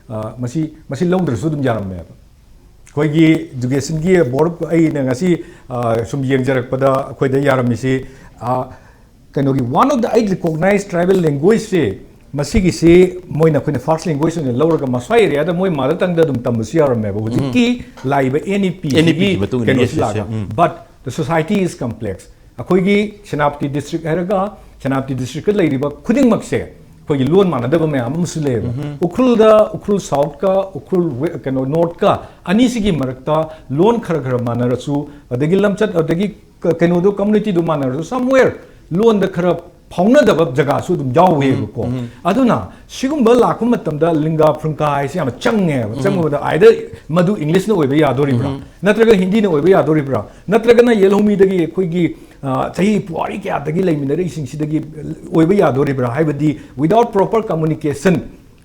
ꯑ, ꯃꯁꯤ, ꯃꯁꯤ ꯂꯧꯗ꯭ꯔꯁꯨ ꯑꯗꯨꯝ ꯌꯥꯔꯝꯃꯦꯕ꯫ ꯑꯩꯈꯣꯏꯒꯤ ꯏꯗꯨꯀꯦꯁꯟꯒꯤ ꯕꯣꯔꯗ, ꯑꯩꯅ ꯉꯁꯤ, ꯑ, ꯁꯨꯝ ꯌꯦꯡꯖꯔꯛꯄꯗ ꯑꯩꯈꯣꯏꯗ ꯌꯥꯔꯝꯃꯤꯁꯤ, ꯑ, ꯀꯩꯅꯣꯒꯤ, one of the eight recognized tribal languageꯁꯦ, ꯃꯁꯤꯒꯤꯁꯤ ꯃꯣꯏꯅ, ꯑꯩꯈꯣꯏꯅ ꯐꯥꯔꯁ ꯂꯦꯡꯒ꯭ꯋꯦꯖ ꯑꯣꯏꯅ ꯂꯧꯔꯒ ꯃꯁ꯭ꯋꯥꯏ ꯑꯦꯔꯤꯌꯥꯗ ꯃꯣꯏ ꯃꯥꯗꯔ ꯇꯪꯗ ꯑꯗꯨꯝ ꯇꯝꯕꯁꯨ ꯌꯥꯔꯝꯃꯦꯕ꯫ ꯍꯧꯖꯤꯛꯀꯤ ꯂꯥꯛꯏꯕ NEP NEP ꯒꯤ ꯃꯇꯨꯡ ꯏꯟꯅ, ꯀꯩꯅꯣꯁꯤ yes, yes, ꯂꯥꯛꯑꯒ꯫ ꯎꯝ꯫ But the society is complex. ꯑꯩꯈꯣꯏꯒꯤ ꯁꯦꯅꯥꯄꯇꯤ ꯗꯤꯁꯇ꯭ꯔꯤꯛ ꯍꯥꯏꯔꯒ, ꯁꯦꯅꯥꯄꯇꯤ ꯗꯤꯁꯇ꯭ꯔꯤꯛꯇ ꯂꯩꯔꯤꯕ ꯈꯨꯗꯤꯡꯃꯛꯁꯦ ꯑꯩꯈꯣꯏꯒꯤ ꯂꯣꯟ ꯃꯥꯟꯅꯗꯕ ꯃꯌꯥꯝ ꯑꯃꯁꯨ ꯂꯩꯌꯦꯕ꯫ ꯎꯈ꯭ꯔꯨꯜꯗ, ꯎꯈ꯭ꯔꯨꯜ ꯁꯥꯎꯠꯀ ꯎꯈ꯭ꯔꯨꯜ ꯋꯦ-, ꯀꯩꯅꯣ, ꯅꯣꯔꯠꯀ ꯑꯅꯤꯁꯤꯒꯤ ꯃꯔꯛꯇ ꯂꯣꯟ ꯈꯔ ꯈꯔ ꯃꯥꯟꯅꯔꯁꯨ, ꯑꯗꯒꯤ ꯂꯝꯆꯠ, ꯑꯗꯒꯤ ꯀ-, ꯀꯩꯅꯣꯗꯣ, ꯀꯝꯃꯨꯅꯤꯇꯤꯗꯣ ꯃꯥꯟꯅꯔꯁꯨ, somewhere ꯂꯣꯟꯗ ꯈꯔ ꯐꯥꯎꯅꯗꯕ ꯖꯒꯥꯁꯨ ꯑꯗꯨꯝ ꯌꯥꯎꯋꯦꯕꯀꯣ꯫ ꯑꯗꯨꯅ ꯁꯤꯒꯨꯝꯕ ꯂꯥꯛꯄ ꯃꯇꯝꯗ ꯂꯤꯡꯒꯥ ꯐꯨꯔꯨꯡꯒꯥ ꯍꯥꯏꯁꯦ ꯌꯥꯝꯅ ꯆꯪꯉꯦꯕ꯫ ꯆꯪꯕꯗ either ꯃꯗꯨ ꯏꯪꯂꯤꯁꯅ ꯑꯣꯏꯕ ꯌꯥꯗꯣꯔꯤꯕ꯭ꯔꯥ, ꯅꯠꯇ꯭ꯔꯒ ꯍꯤꯟꯗꯤꯅ ꯑꯣꯏꯕ ꯌꯥꯗꯣꯔꯤꯕ꯭ꯔꯥ, ꯅꯠꯇ꯭ꯔꯒꯅ ꯌꯦꯜꯍꯧꯃꯤꯗꯒꯤ ꯑꯩꯈꯣꯏꯒꯤ, ꯑ, ꯆꯍꯤ ꯄꯨꯋꯥꯔꯤ ꯀꯌꯥꯗꯒꯤ ꯂꯩꯃꯤꯟꯅꯔꯛꯏꯁꯤꯡꯁꯤꯗꯒꯤ ꯑꯣꯏꯕ ꯌꯥꯗꯣꯔꯤꯕ꯭ꯔꯥ ꯍꯥꯏꯕꯗꯤ, without proper communication,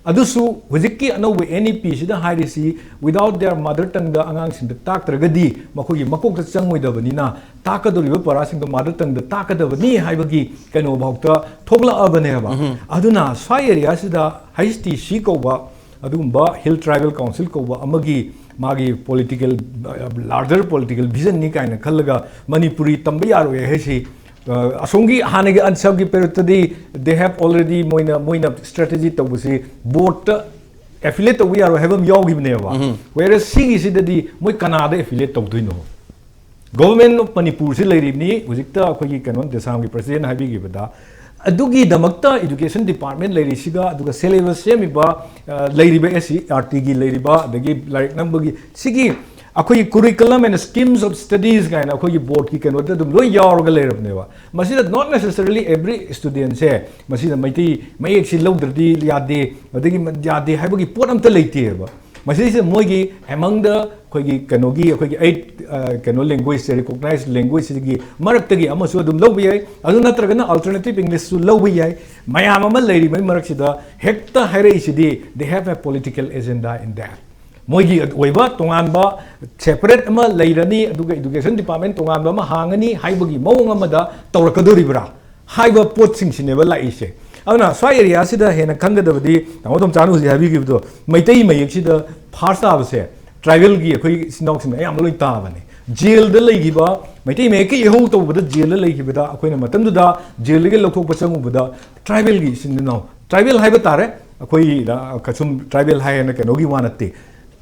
ꯑꯗꯨꯁꯨ ꯍꯧꯖꯤꯛꯀꯤ ꯑꯅꯧꯕ NEP ꯁꯤꯗ ꯍꯥꯏꯔꯤꯁꯤ, without their mother tongueꯗ ꯑꯉꯥꯡꯁꯤꯡꯗ ꯇꯥꯛꯇ꯭ꯔꯒꯗꯤ ꯃꯈꯣꯏꯒꯤ ꯃꯀꯣꯛꯇ ꯆꯪꯉꯣꯏꯗꯕꯅꯤꯅ, ꯇꯥꯛꯀꯗꯧꯔꯤꯕ ꯄꯔꯥꯁꯤꯡꯗꯣ ꯃꯥꯗꯔ ꯇꯪꯗ ꯇꯥꯛꯀꯗꯕꯅꯤ ꯍꯥꯏꯕꯒꯤ ꯀꯩꯅꯣꯐꯥꯎꯇ ꯊꯣꯛꯂꯛꯑꯕꯅꯦꯕ꯫ ꯑꯗꯨꯅ ꯁ꯭ꯋꯥꯏ ꯑꯦꯔꯤꯌꯥꯁꯤꯗ HTC ꯀꯧꯕ, ꯑꯗꯨꯒꯨꯝꯕ Hill Tribal Council ꯀꯧꯕ ꯑꯃꯒꯤ ꯃꯥꯒꯤ political, larger political visionꯅꯤ ꯀꯥꯏꯅ ꯈꯜꯂꯒ ꯃꯅꯤꯄꯨꯔꯤ ꯇꯝꯕ ꯌꯥꯔꯣꯏ ꯍꯥꯏꯁꯤ, ꯑ, ꯑꯁꯣꯝꯒꯤ ꯍꯥꯟꯅꯒꯤ ꯑꯟꯁꯞꯀꯤ ꯄꯦꯔꯠꯇꯗꯤ they have already, ꯃꯣꯏꯅ, ꯃꯣꯏꯅ strategy ꯇꯧꯕꯁꯤ ꯕꯣꯔꯗꯇ affiliate ꯇꯧꯕ ꯌꯥꯔꯣꯏ ꯍꯥꯏꯕ ꯑꯃ ꯌꯥꯎꯈꯤꯕꯅꯦꯕ꯫ Whereas ꯁꯤꯒꯤꯁꯤꯗꯗꯤ ꯃꯣꯏ ꯀꯅꯥꯗ affiliate ꯇꯧꯗꯣꯏꯅꯣ? Government of ꯃꯅꯤꯄꯨꯔꯁꯤ ꯂꯩꯔꯤꯕꯅꯤ꯫ ꯍꯧꯖꯤꯛꯇ ꯑꯩꯈꯣꯏꯒꯤ ꯀꯩꯅꯣ, ꯗꯦꯁꯥꯝꯒꯤ president ꯍꯥꯏꯕꯤꯈꯤꯕꯗ, ꯑꯗꯨꯒꯤꯗꯃꯛꯇ education department ꯂꯩꯔꯤꯁꯤꯒ, ꯑꯗꯨꯒ syllabus ꯁꯦꯝꯃꯤꯕ, ꯑ, ꯂꯩꯔꯤꯕ S C E R T ꯒꯤ ꯂꯩꯔꯤꯕ, ꯑꯗꯒꯤ ꯂꯥꯏꯔꯤꯛ ꯅꯝꯕꯒꯤ, ꯁꯤꯒꯤ ꯑꯩꯈꯣꯏꯒꯤ curriculum and schemes of studies ꯀꯥꯏꯅ ꯑꯩꯈꯣꯏꯒꯤ board ꯀꯤ ꯀꯩꯅꯣꯗ ꯑꯗꯨꯝ ꯂꯣꯏ ꯌꯥꯎꯔꯒ ꯂꯩꯔꯕꯅꯦꯕ꯫ ꯃꯁꯤꯗ not necessarily every student ꯁꯦ ꯃꯁꯤꯗ ꯃꯩꯇꯩ ꯃꯌꯦꯛꯁꯤ ꯂꯧꯗ꯭ꯔꯗꯤ ꯌꯥꯗꯦ, ꯑꯗꯒꯤ ꯌꯥꯗꯦ ꯍꯥꯏꯕꯒꯤ ꯄꯣꯠ ꯑꯝꯇ ꯂꯩꯇꯦꯕ꯫ ꯃꯁꯤꯁꯦ ꯃꯣꯏꯒꯤ among the ꯑꯩꯈꯣꯏꯒꯤ ꯀꯩꯅꯣꯒꯤ, ꯑꯩꯈꯣꯏꯒꯤ eight, ꯑ, ꯀꯩꯅꯣ language ꯁꯦ, recognized language ꯁꯤꯒꯤ ꯃꯔꯛꯇꯒꯤ ꯑꯃꯁꯨ ꯑꯗꯨꯝ ꯂꯧꯕ ꯌꯥꯏ꯫ ꯑꯗꯨ ꯅꯠꯇ꯭ꯔꯒꯅ alternative English ꯁꯨ ꯂꯧꯕ ꯌꯥꯏ꯫ ꯃꯌꯥꯝ ꯑꯃ ꯂꯩꯔꯤꯕꯩ ꯃꯔꯛꯁꯤꯗ ꯍꯦꯛꯇ ꯍꯥꯏꯔꯛꯏꯁꯤꯗꯤ, they have a political agenda in that꯫ ꯃꯣꯏꯒꯤ ꯑꯣꯏꯕ ꯇꯣꯉꯥꯟꯕ separate ꯑꯃ ꯂꯩꯔꯅꯤ, ꯑꯗꯨꯒ education department ꯇꯣꯉꯥꯟꯕ ꯑꯃ ꯍꯥꯡꯉꯅꯤ ꯍꯥꯏꯕꯒꯤ ꯃꯑꯣꯡ ꯑꯃꯗ ꯇꯧꯔꯛꯀꯗꯣꯔꯤꯕ꯭ꯔꯥ ꯍꯥꯏꯕ ꯄꯣꯠꯁꯤꯡꯁꯤꯅꯦꯕ ꯂꯥꯛꯏꯁꯦ꯫ ꯑꯗꯨꯅ ꯁ꯭ꯋꯥꯏ area ꯁꯤꯗ ꯍꯦꯟꯅ ꯈꯪꯒꯗꯕꯗꯤ ꯇꯥꯃꯣ ꯇꯣꯝꯆꯥꯅ ꯍꯧꯖꯤꯛ ꯍꯥꯏꯕꯤꯈꯤꯕꯗꯣ, ꯃꯩꯇꯩ ꯃꯌꯦꯛꯁꯤꯗ first ꯇꯥꯕꯁꯦ tribal ꯒꯤ ꯑꯩꯈꯣꯏ ꯏꯆꯤꯟ ꯏꯅꯥꯎꯁꯤꯡ ꯑꯌꯥꯝꯕ ꯂꯣꯏ ꯇꯥꯕꯅꯦ꯫ Jail ꯗ ꯂꯩꯈꯤꯕ, ꯃꯩꯇꯩ ꯃꯌꯦꯛꯀꯤ ꯏꯍꯧ ꯇꯧꯕꯗ jail ꯗ ꯂꯩꯈꯤꯕꯗ, ꯑꯩꯈꯣꯏꯅ ꯃꯇꯝꯗꯨꯗ jail ꯗꯒꯤ ꯂꯧꯊꯣꯛꯄ ꯆꯪꯉꯨꯕꯗ tribal ꯒꯤ ꯏꯆꯤꯟ ꯏꯅꯥꯎ, tribal ꯍꯥꯏꯕ ꯇꯥꯔꯦ, ꯑꯩꯈꯣꯏ, ꯑ, ꯁꯨꯝ tribal ꯍꯥꯏꯌꯦꯅ ꯀꯩꯅꯣꯒꯤ ꯋꯥ ꯅꯠꯇꯦ꯫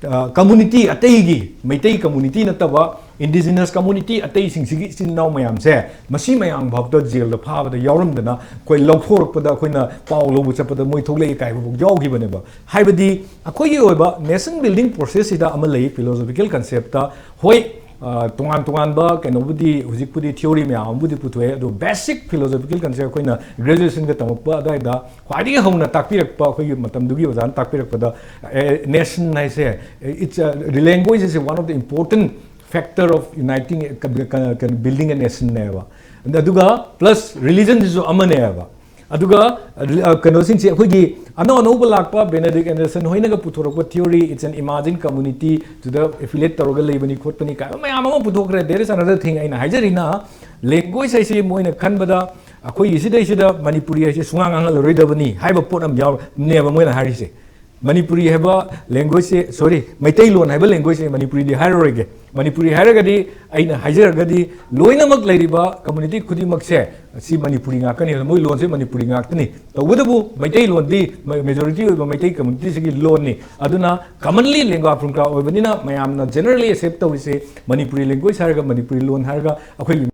ꯑ, community ꯑꯇꯩꯒꯤ, ꯃꯩꯇꯩ community ꯅꯠꯇꯕ indigenous community ꯑꯇꯩꯁꯤꯡꯁꯤꯒꯤ ꯏꯆꯤꯟ ꯏꯅꯥꯎ ꯃꯌꯥꯝꯁꯦ, ꯃꯁꯤ ꯃꯌꯥꯝ ꯐꯥꯎꯗ jail ꯗ ꯐꯥꯕꯗ ꯌꯥꯎꯔꯝꯗꯅ, ꯑꯩꯈꯣꯏ ꯂꯧꯊꯣꯔꯛꯄꯗ, ꯑꯩꯈꯣꯏꯅ ꯄꯥꯎ ꯂꯧꯕ ꯆꯠꯄꯗ ꯃꯣꯏ ꯊꯣꯛꯂꯛꯏ ꯀꯥꯏꯕ ꯐꯥꯎ ꯌꯥꯎꯈꯤꯕꯅꯦꯕ꯫ ꯍꯥꯏꯕꯗꯤ ꯑꯩꯈꯣꯏꯒꯤ ꯑꯣꯏꯕ nation building process ꯁꯤꯗ ꯑꯃ ꯂꯩ, philosophical concept ꯇ꯫ ꯍꯣꯏ, ꯑ, ꯇꯣꯉꯥꯟ ꯇꯣꯉꯥꯟꯕ ꯀꯩꯅꯣꯕꯨꯗꯤ, ꯍꯧꯖꯤꯛꯄꯨꯗꯤ theory ꯃꯌꯥꯝ ꯑꯃꯕꯨꯗꯤ ꯄꯨꯊꯣꯛꯑꯦ, ꯑꯗꯣ basic philosophical concept ꯑꯩꯈꯣꯏꯅ graduation ꯒ ꯇꯝꯃꯛꯄ ꯑꯗꯨꯋꯥꯏꯗ ꯈ꯭ꯋꯥꯏꯗꯒꯤ ꯍꯧꯅ ꯇꯥꯛꯄꯤꯔꯛꯄ, ꯑꯩꯈꯣꯏꯒꯤ ꯃꯇꯝꯗꯨꯒꯤ ꯑꯣꯖꯥꯅ ꯇꯥꯛꯄꯤꯔꯛꯄꯗ, ꯑꯦ, nation ꯍꯥꯏꯁꯦ, it's a, language is one of the important factor of uniting, building a nation ꯅꯦꯕ꯫ ꯑꯗꯨꯒ plus religion ꯁꯤꯁꯨ ꯑꯃꯅꯦꯕ꯫ ꯑꯗꯨꯒ, ꯑ, ꯀꯩꯅꯣꯁꯤꯡꯁꯦ, ꯑꯩꯈꯣꯏꯒꯤ ꯑꯅꯧ ꯑꯅꯧꯕ ꯂꯥꯛꯄ Benedict Anderson ꯍꯣꯏꯅꯒ ꯄꯨꯊꯣꯔꯛꯄ theory, it's an emerging community, ꯇꯨꯗ affiliate ꯇꯧꯔꯒ ꯂꯩꯕꯅꯤ ꯈꯣꯠꯄꯅꯤ ꯀꯥꯏꯕ ꯃꯌꯥꯝ ꯑꯃ ꯄꯨꯊꯣꯛꯈ꯭ꯔꯦ꯫ There is another thing ꯑꯩꯅ ꯍꯥꯏꯖꯔꯤꯅ, language ꯍꯥꯏꯁꯤ ꯃꯣꯏꯅ ꯈꯟꯕꯗ ꯑꯩꯈꯣꯏꯒꯤ ꯁꯤꯗꯩꯁꯤꯗ ꯃꯅꯤꯄꯨꯔꯤ ꯍꯥꯏꯁꯦ ꯁꯨꯡꯉꯥꯡ ꯉꯥꯡꯍꯜꯂꯔꯣꯏꯗꯕꯅꯤ ꯍꯥꯏꯕ ꯄꯣꯠ ꯑꯃ ꯌꯥꯎꯔꯅꯦꯕ ꯃꯣꯏꯅ ꯍꯥꯏꯔꯤꯁꯦ꯫ ꯃꯅꯤꯄꯨꯔꯤ ꯍꯥꯏꯕ language ꯁꯦ, sorry, ꯃꯩꯇꯩꯂꯣꯟ ꯍꯥꯏꯕ language ꯁꯦ ꯃꯅꯤꯄꯨꯔꯤꯗꯤ ꯍꯥꯏꯔꯔꯣꯏꯒꯦ꯫ ꯃꯅꯤꯄꯨꯔꯤ ꯍꯥꯏꯔꯒꯗꯤ, ꯑꯩꯅ ꯍꯥꯏꯖꯔꯒꯗꯤ, ꯂꯣꯏꯅꯃꯛ ꯂꯩꯔꯤꯕ community ꯈꯨꯗꯤꯡꯃꯛꯁꯦ ꯁꯤ ꯃꯅꯤꯄꯨꯔꯤ ꯉꯥꯛꯇꯅꯤ, ꯃꯣꯏ ꯂꯣꯟꯁꯦ ꯃꯅꯤꯄꯨꯔꯤ ꯉꯥꯛꯇꯅꯤ꯫ ꯇꯧꯕꯇꯕꯨ ꯃꯩꯇꯩꯂꯣꯟꯗꯤ ꯃ-, majority ꯑꯣꯏꯕ ꯃꯩꯇꯩ community ꯁꯤꯒꯤ ꯂꯣꯟꯅꯤ꯫ ꯑꯗꯨꯅ commonly lingua franca ꯑꯣꯏꯕꯅꯤꯅ ꯃꯌꯥꯝꯅ generally accept ꯇꯧꯔꯤꯁꯦ ꯃꯅꯤꯄꯨꯔꯤ language ꯍꯥꯏꯔꯒ, ꯃꯅꯤꯄꯨꯔꯤ ꯂꯣꯟ ꯍꯥꯏꯔꯒ ꯑꯩꯈꯣꯏꯒꯤ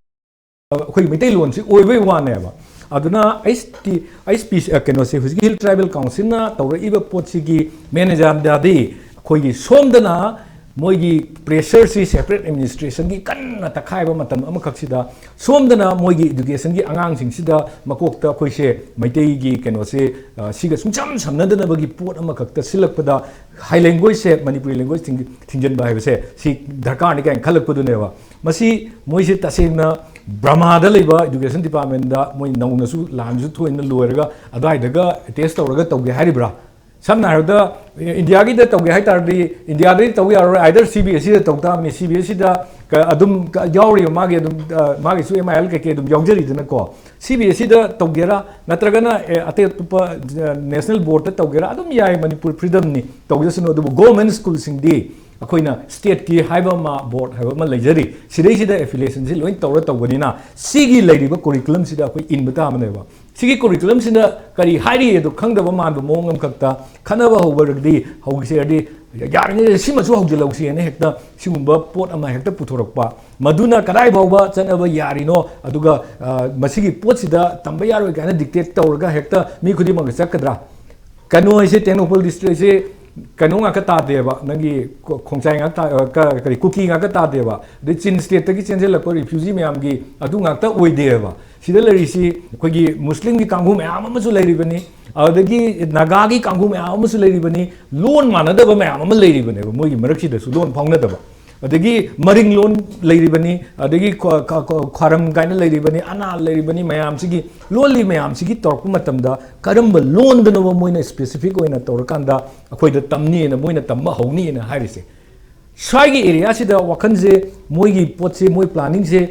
ꯑꯩꯈꯣꯏ ꯃꯩꯇꯩꯂꯣꯟꯁꯤ ꯑꯣꯏꯕꯩ ꯋꯥꯅꯦꯕ꯫ ꯑꯗꯨꯅ ꯑꯩꯆ ꯇꯤ ꯑꯩꯆ ꯄꯤ ꯀꯩꯅꯣꯁꯦ ꯍꯧꯖꯤꯛꯀꯤ ꯍꯤꯜ ꯇ꯭ꯔꯥꯏꯕꯦꯜ ꯀꯥꯎꯟꯁꯤꯜꯅ ꯇꯧꯔꯛꯏꯕ ꯄꯣꯠꯁꯤꯒꯤ ꯃꯦꯟ ꯑꯦꯖꯦꯟꯗꯥꯗꯤ ꯑꯩꯈꯣꯏꯒꯤ ꯁꯣꯝꯗꯅ ꯃꯣꯏꯒꯤ ꯄ꯭ꯔꯦꯁꯔꯁꯤ ꯁꯦꯄꯔꯦꯠ ꯑꯦꯗꯃꯤꯅꯤꯁꯇ꯭ꯔꯦꯁꯟꯒꯤ ꯀꯟꯅ ꯇꯛꯈꯥꯏꯕ ꯃꯇꯝ ꯑꯃꯈꯛꯁꯤꯗ ꯁꯣꯝꯗꯅ ꯃꯣꯏꯒꯤ ꯏꯗꯨꯀꯦꯁꯟꯒꯤ ꯑꯉꯥꯡꯁꯤꯡꯁꯤꯗ ꯃꯀꯣꯛꯇ ꯑꯩꯈꯣꯏꯁꯦ ꯃꯩꯇꯩꯒꯤ ꯀꯩꯅꯣꯁꯦ ꯑ, ꯁꯤꯒ ꯁꯨꯡꯆꯝ ꯁꯝꯅꯗꯅꯕꯒꯤ ꯄꯣꯠ ꯑꯃꯈꯛꯇ ꯁꯤꯜꯂꯛꯄꯗ ꯍꯥꯏ ꯂꯦꯡꯒ꯭ꯋꯦꯖꯁꯦ ꯃꯅꯤꯄꯨꯔꯤ ꯂꯦꯡꯒ꯭ꯋꯦꯖ ꯊꯤꯡꯖꯤꯟꯕ ꯍꯥꯏꯕꯁꯦ ꯁꯤ ꯗꯔꯀꯥꯔꯅꯤ ꯀꯥꯏꯅ ꯈꯜꯂꯛꯄꯗꯨꯅꯦꯕ꯫ ꯃꯁꯤ ꯃꯣꯏꯁꯦ ꯇꯁꯦꯡꯅ ꯕ꯭ꯔꯃꯥꯗ ꯂꯩꯕ ꯏꯗꯨꯀꯦꯁꯟ ꯗꯤꯄꯥꯔꯠꯃꯦꯟꯗ ꯃꯣꯏ ꯅꯧꯅꯁꯨ ꯂꯥꯟꯁꯨ ꯊꯣꯛꯏꯅ ꯂꯣꯏꯔꯒ ꯑꯗꯨꯋꯥꯏꯗꯒ ꯑꯦꯇꯦꯁ ꯇꯧꯔꯒ ꯇꯧꯒꯦ ꯍꯥꯏꯔꯤꯕ꯭ꯔꯥ? ꯁꯝꯅ ꯍꯥꯏꯔꯕꯗ ꯏꯟꯗꯤꯌꯥꯒꯤꯗ ꯇꯧꯒꯦ ꯍꯥꯏ ꯇꯥꯔꯗꯤ ꯏꯟꯗꯤꯌꯥꯗꯗꯤ ꯇꯧꯕ ꯌꯥꯔꯔꯣꯏ, ꯑꯥꯏꯗꯔ ꯁꯤ ꯕꯤ ꯑꯦꯁ ꯁꯤꯗ ꯇꯧ ꯇꯥꯕꯅꯤ꯫ ꯁꯤ ꯕꯤ ꯑꯦꯁ ꯁꯤꯗ ꯑꯗꯨꯝ ꯌꯥꯎꯔꯤꯕ ꯃꯥꯒꯤ ꯑꯗꯨꯝ ꯑ, ꯃꯥꯒꯤꯁꯨ ꯑꯦꯝ ꯑꯥꯏ ꯑꯦꯜ ꯀꯩꯀꯩ ꯑꯗꯨꯝ ꯌꯥꯎꯖꯔꯤꯗꯅꯀꯣ꯫ ꯁꯤ ꯕꯤ ꯑꯦꯁ ꯁꯤꯗ ꯇꯧꯒꯦꯔꯥ ꯅꯠꯇ꯭ꯔꯒꯅ ꯑꯦ, ꯑꯇꯩ ꯑꯇꯣꯞꯄ ꯅꯦꯁꯅꯦꯜ ꯕꯣꯔꯗꯇ ꯇꯧꯒꯦꯔꯥ ꯑꯗꯨꯝ ꯌꯥꯏ, ꯃꯅꯤꯄꯨꯔ ꯐ꯭ꯔꯤꯗꯝꯅꯤ, ꯇꯧꯖꯁꯅꯨ꯫ ꯑꯗꯨꯕꯨ ꯒꯣꯔꯃꯦꯟ ꯁ꯭ꯀꯨꯜꯁꯤꯡꯗꯤ ꯑꯩꯈꯣꯏꯅ ꯁ꯭ꯇꯦꯠꯀꯤ ꯍꯥꯏꯕ ꯑꯃ ꯕꯣꯔꯗ ꯍꯥꯏꯕ ꯑꯃ ꯂꯩꯖꯔꯤ, ꯁꯤꯗꯩꯁꯤꯗ ꯑꯦꯐꯤꯂꯤꯌꯦꯁꯟꯁꯤ ꯂꯣꯏ ꯇꯧꯔ ꯇꯧꯕꯅꯤꯅ ꯁꯤꯒꯤ ꯂꯩꯔꯤꯕ ꯀꯣꯔꯤꯀꯨꯂꯝꯁꯤꯗ ꯑꯩꯈꯣꯏ ꯏꯟꯕ ꯇꯥꯕꯅꯦꯕ꯫ ꯁꯤꯒꯤ ꯀꯣꯔꯤꯀꯨꯂꯝꯁꯤꯅ ꯀꯔꯤ ꯍꯥꯏꯔꯤ ꯑꯗꯨ ꯈꯪꯗꯕ ꯃꯥꯟꯕ ꯃꯑꯣꯡ ꯑꯃꯈꯛꯇ ꯈꯟꯅꯕ ꯍꯧꯕꯗꯒꯤꯗꯤ ꯍꯧꯈꯤꯁꯦ ꯍꯥꯏꯔꯗꯤ ꯌꯥꯔꯤꯉꯩ ꯁꯤꯃꯁꯨ ꯍꯧꯖꯤꯜꯍꯧꯁꯦꯅ ꯍꯦꯛꯇ ꯁꯤꯒꯨꯝꯕ ꯄꯣꯠ ꯑꯃ ꯍꯦꯛꯇ ꯄꯨꯊꯣꯔꯛꯄ, ꯃꯗꯨꯅ ꯀꯗꯥꯏ ꯐꯥꯎꯕ ꯆꯠꯅꯕ ꯌꯥꯔꯤꯅꯣ, ꯑꯗꯨꯒ ꯑ, ꯃꯁꯤꯒꯤ ꯄꯣꯠꯁꯤꯗ ꯇꯝꯕ ꯌꯥꯔꯣꯏ ꯀꯥꯏꯅ ꯗꯤꯛꯇꯦꯠ ꯇꯧꯔꯒ ꯍꯦꯛꯇ ꯃꯤ ꯈꯨꯗꯤꯡꯃꯛꯅ ꯆꯠꯀꯗ꯭ꯔꯥ? ꯀꯩꯅꯣ ꯍꯥꯏꯁꯦ, ꯇꯦꯡꯅꯧꯄꯜ ꯗꯤꯁꯇ꯭ꯔꯤꯛꯁꯦ ꯀꯩꯅꯣ ꯉꯥꯛꯇ ꯇꯥꯗꯦꯕ, ꯅꯪꯒꯤ ꯈꯣ-, ꯈꯣꯡꯆꯥꯏ ꯉꯥꯛ ꯇꯥ-, ꯑ, ꯀ-, ꯀꯔꯤ, ꯀꯨꯀꯤ ꯉꯥꯛꯇ ꯇꯥꯗꯦꯕ, ꯑꯗꯩ ꯆꯤꯟ ꯁ꯭ꯇꯦꯠꯇꯒꯤ ꯆꯦꯟꯁꯤꯜꯂꯛꯄ ꯔꯤꯐ꯭ꯌꯨꯖꯤ ꯃꯌꯥꯝꯒꯤ ꯑꯗꯨ ꯉꯥꯛꯇ ꯑꯣꯏꯗꯦꯕ꯫ ꯁꯤꯗ ꯂꯩꯔꯤꯁꯤ ꯑꯩꯈꯣꯏꯒꯤ ꯃꯨꯁꯂꯤꯝꯒꯤ ꯀꯥꯡꯕꯨ ꯃꯌꯥꯝ ꯑꯃꯁꯨ ꯂꯩꯔꯤꯕꯅꯤ, ꯑꯗꯨꯗꯒꯤ ꯅꯥꯒꯥꯒꯤ ꯀꯥꯡꯕꯨ ꯃꯌꯥꯝ ꯑꯃꯁꯨ ꯂꯩꯔꯤꯕꯅꯤ, ꯂꯣꯟ ꯃꯥꯟꯅꯗꯕ ꯃꯌꯥꯝ ꯑꯃ ꯂꯩꯔꯤꯕꯅꯦꯕ ꯃꯣꯏꯒꯤ ꯃꯔꯛꯁꯤꯗꯁꯨ ꯂꯣꯟ ꯐꯥꯎꯅꯗꯕ꯫ ꯑꯗꯒꯤ ꯃꯔꯤꯡ ꯂꯣꯟ ꯂꯩꯔꯤꯕꯅꯤ, ꯑꯗꯒꯤ ꯈ꯭ꯋꯥ-, ꯈ-, ꯈ-, ꯈ꯭ꯋꯥꯔꯝ ꯀꯥꯏꯅ ꯂꯩꯔꯤꯕꯅꯤ, ꯑꯅꯥ ꯂꯩꯔꯤꯕꯅꯤ, ꯃꯌꯥꯝꯁꯤꯒꯤ ꯂꯣꯜꯂꯤ ꯃꯌꯥꯝꯁꯤꯒꯤ ꯇꯧꯔꯛꯄ ꯃꯇꯝꯗ ꯀꯔꯝꯕ ꯂꯣꯟꯗꯅꯣꯕ ꯃꯣꯏꯅ ꯁ꯭ꯄꯦꯁꯤꯐꯤꯛ ꯑꯣꯏꯅ ꯇꯧꯔꯀꯥꯟꯗ ꯑꯩꯈꯣꯏꯗ ꯇꯝꯅꯤꯅ, ꯃꯣꯏꯅ ꯇꯝꯕ ꯍꯧꯅꯤꯅ ꯍꯥꯏꯔꯤꯁꯦ? ꯁ꯭ꯋꯥꯏꯒꯤ ꯑꯦꯔꯤꯌꯥꯁꯤꯗ ꯋꯥꯈꯜꯁꯦ, ꯃꯣꯏꯒꯤ ꯄꯣꯠꯁꯦ, ꯃꯣꯏ ꯄ꯭ꯂꯥꯅꯤꯡꯁꯦ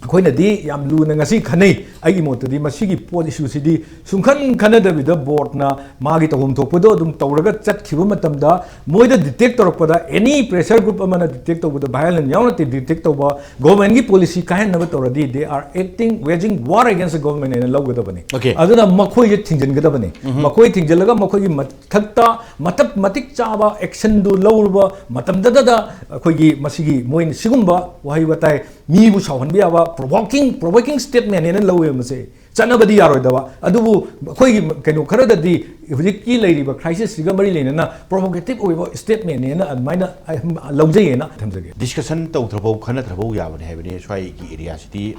ꯑꯩꯈꯣꯏꯅꯗꯤ ꯌꯥꯝ ꯂꯨꯅ ꯉꯁꯤ ꯈꯟꯅꯩ꯫ ꯑꯩꯒꯤ ꯃꯣꯠꯇꯗꯤ ꯃꯁꯤꯒꯤ ꯄꯣꯠ ꯏꯁꯨꯁꯤꯗꯤ ꯁꯨꯡꯈꯟ ꯈꯟꯅꯗꯕꯤꯗ ꯕꯣꯔꯗꯅ ꯃꯥꯒꯤ ꯇꯧꯐꯝ ꯊꯣꯛꯄꯗꯣ ꯑꯗꯨꯝ ꯇꯧꯔꯒ ꯆꯠꯈꯤꯕ ꯃꯇꯝꯗ ꯃꯣꯏꯗ ꯗꯤꯇꯦꯛ ꯇꯧꯔꯛꯄꯗ, ꯑꯦꯅꯤ ꯄ꯭ꯔꯦꯁꯔ ꯒ꯭ꯔꯨꯞ ꯑꯃꯅ ꯗꯤꯇꯦꯛ ꯇꯧꯕꯗ, ꯚꯥꯏꯑꯣꯂꯦꯟ ꯌꯥꯎꯅ ꯗꯤꯇꯦꯛ ꯇꯧꯕ, ꯒꯣꯔꯃꯦꯟꯒꯤ ꯄꯣꯂꯤꯁꯤ ꯀꯥꯏꯍꯟꯅꯕ ꯇꯧꯔꯗꯤ, they are acting, waging war against the government ꯍꯥꯏꯅ ꯂꯧꯒꯗꯕꯅꯤ꯫ Okay. ꯑꯗꯨꯅ ꯃꯈꯣꯏꯁꯦ ꯊꯤꯡꯖꯤꯟꯒꯗꯕꯅꯤ꯫ ꯃꯈꯣꯏ ꯊꯤꯡꯖꯤꯜꯂꯒ ꯃꯈꯣꯏꯒꯤ ꯃꯊꯛꯇ ꯃꯇꯛ ꯃꯇꯤꯛ ꯆꯥꯕ ꯑꯦꯛꯁꯟꯗꯨ ꯂꯧꯔꯕ ꯃꯇꯝꯗꯨꯗ ꯑꯩꯈꯣꯏꯒꯤ ꯃꯁꯤꯒꯤ ꯃꯣꯏꯅ ꯁꯤꯒꯨꯝꯕ ꯋꯥꯍꯩ ꯋꯥꯇꯥꯏ, ꯃꯤꯕꯨ ꯁꯥꯎꯍꯟꯕ ꯌꯥꯕ, ꯄ꯭ꯔꯣꯚꯣꯀꯤꯡ, ꯄ꯭ꯔꯣꯚꯣꯀꯤꯡ ꯁ꯭ꯇꯦꯠꯃꯦꯟ ꯍꯥꯏꯅ ꯂꯧꯋꯦꯕ ꯃꯁꯦ꯫ ꯆꯠꯅꯕꯗꯤ ꯌꯥꯔꯣꯏꯗꯕ, ꯑꯗꯨꯕꯨ ꯑꯩꯈꯣꯏꯒꯤ ꯀꯩꯅꯣ ꯈꯔꯗꯗꯤ ꯍꯧꯖꯤꯛꯀꯤ ꯂꯩꯔꯤꯕ crisis ꯁꯤꯒ ꯃꯔꯤ ꯂꯩꯅꯅ provocative ꯑꯣꯏꯕ statement ꯅꯦꯅ ꯑꯗꯨꯃꯥꯏꯅ ꯑꯩ ꯂꯧꯖꯩꯌꯦꯅ ꯊꯝꯖꯒꯦ꯫ Discussion ꯇꯧꯗ꯭ꯔꯐꯧ ꯈꯟꯅꯗ꯭ꯔꯐꯧ ꯌꯥꯕꯅꯤ ꯍꯥꯏꯕꯅꯤ꯫ ꯁ꯭ꯋꯥꯏꯒꯤ area ꯁꯤꯗꯤ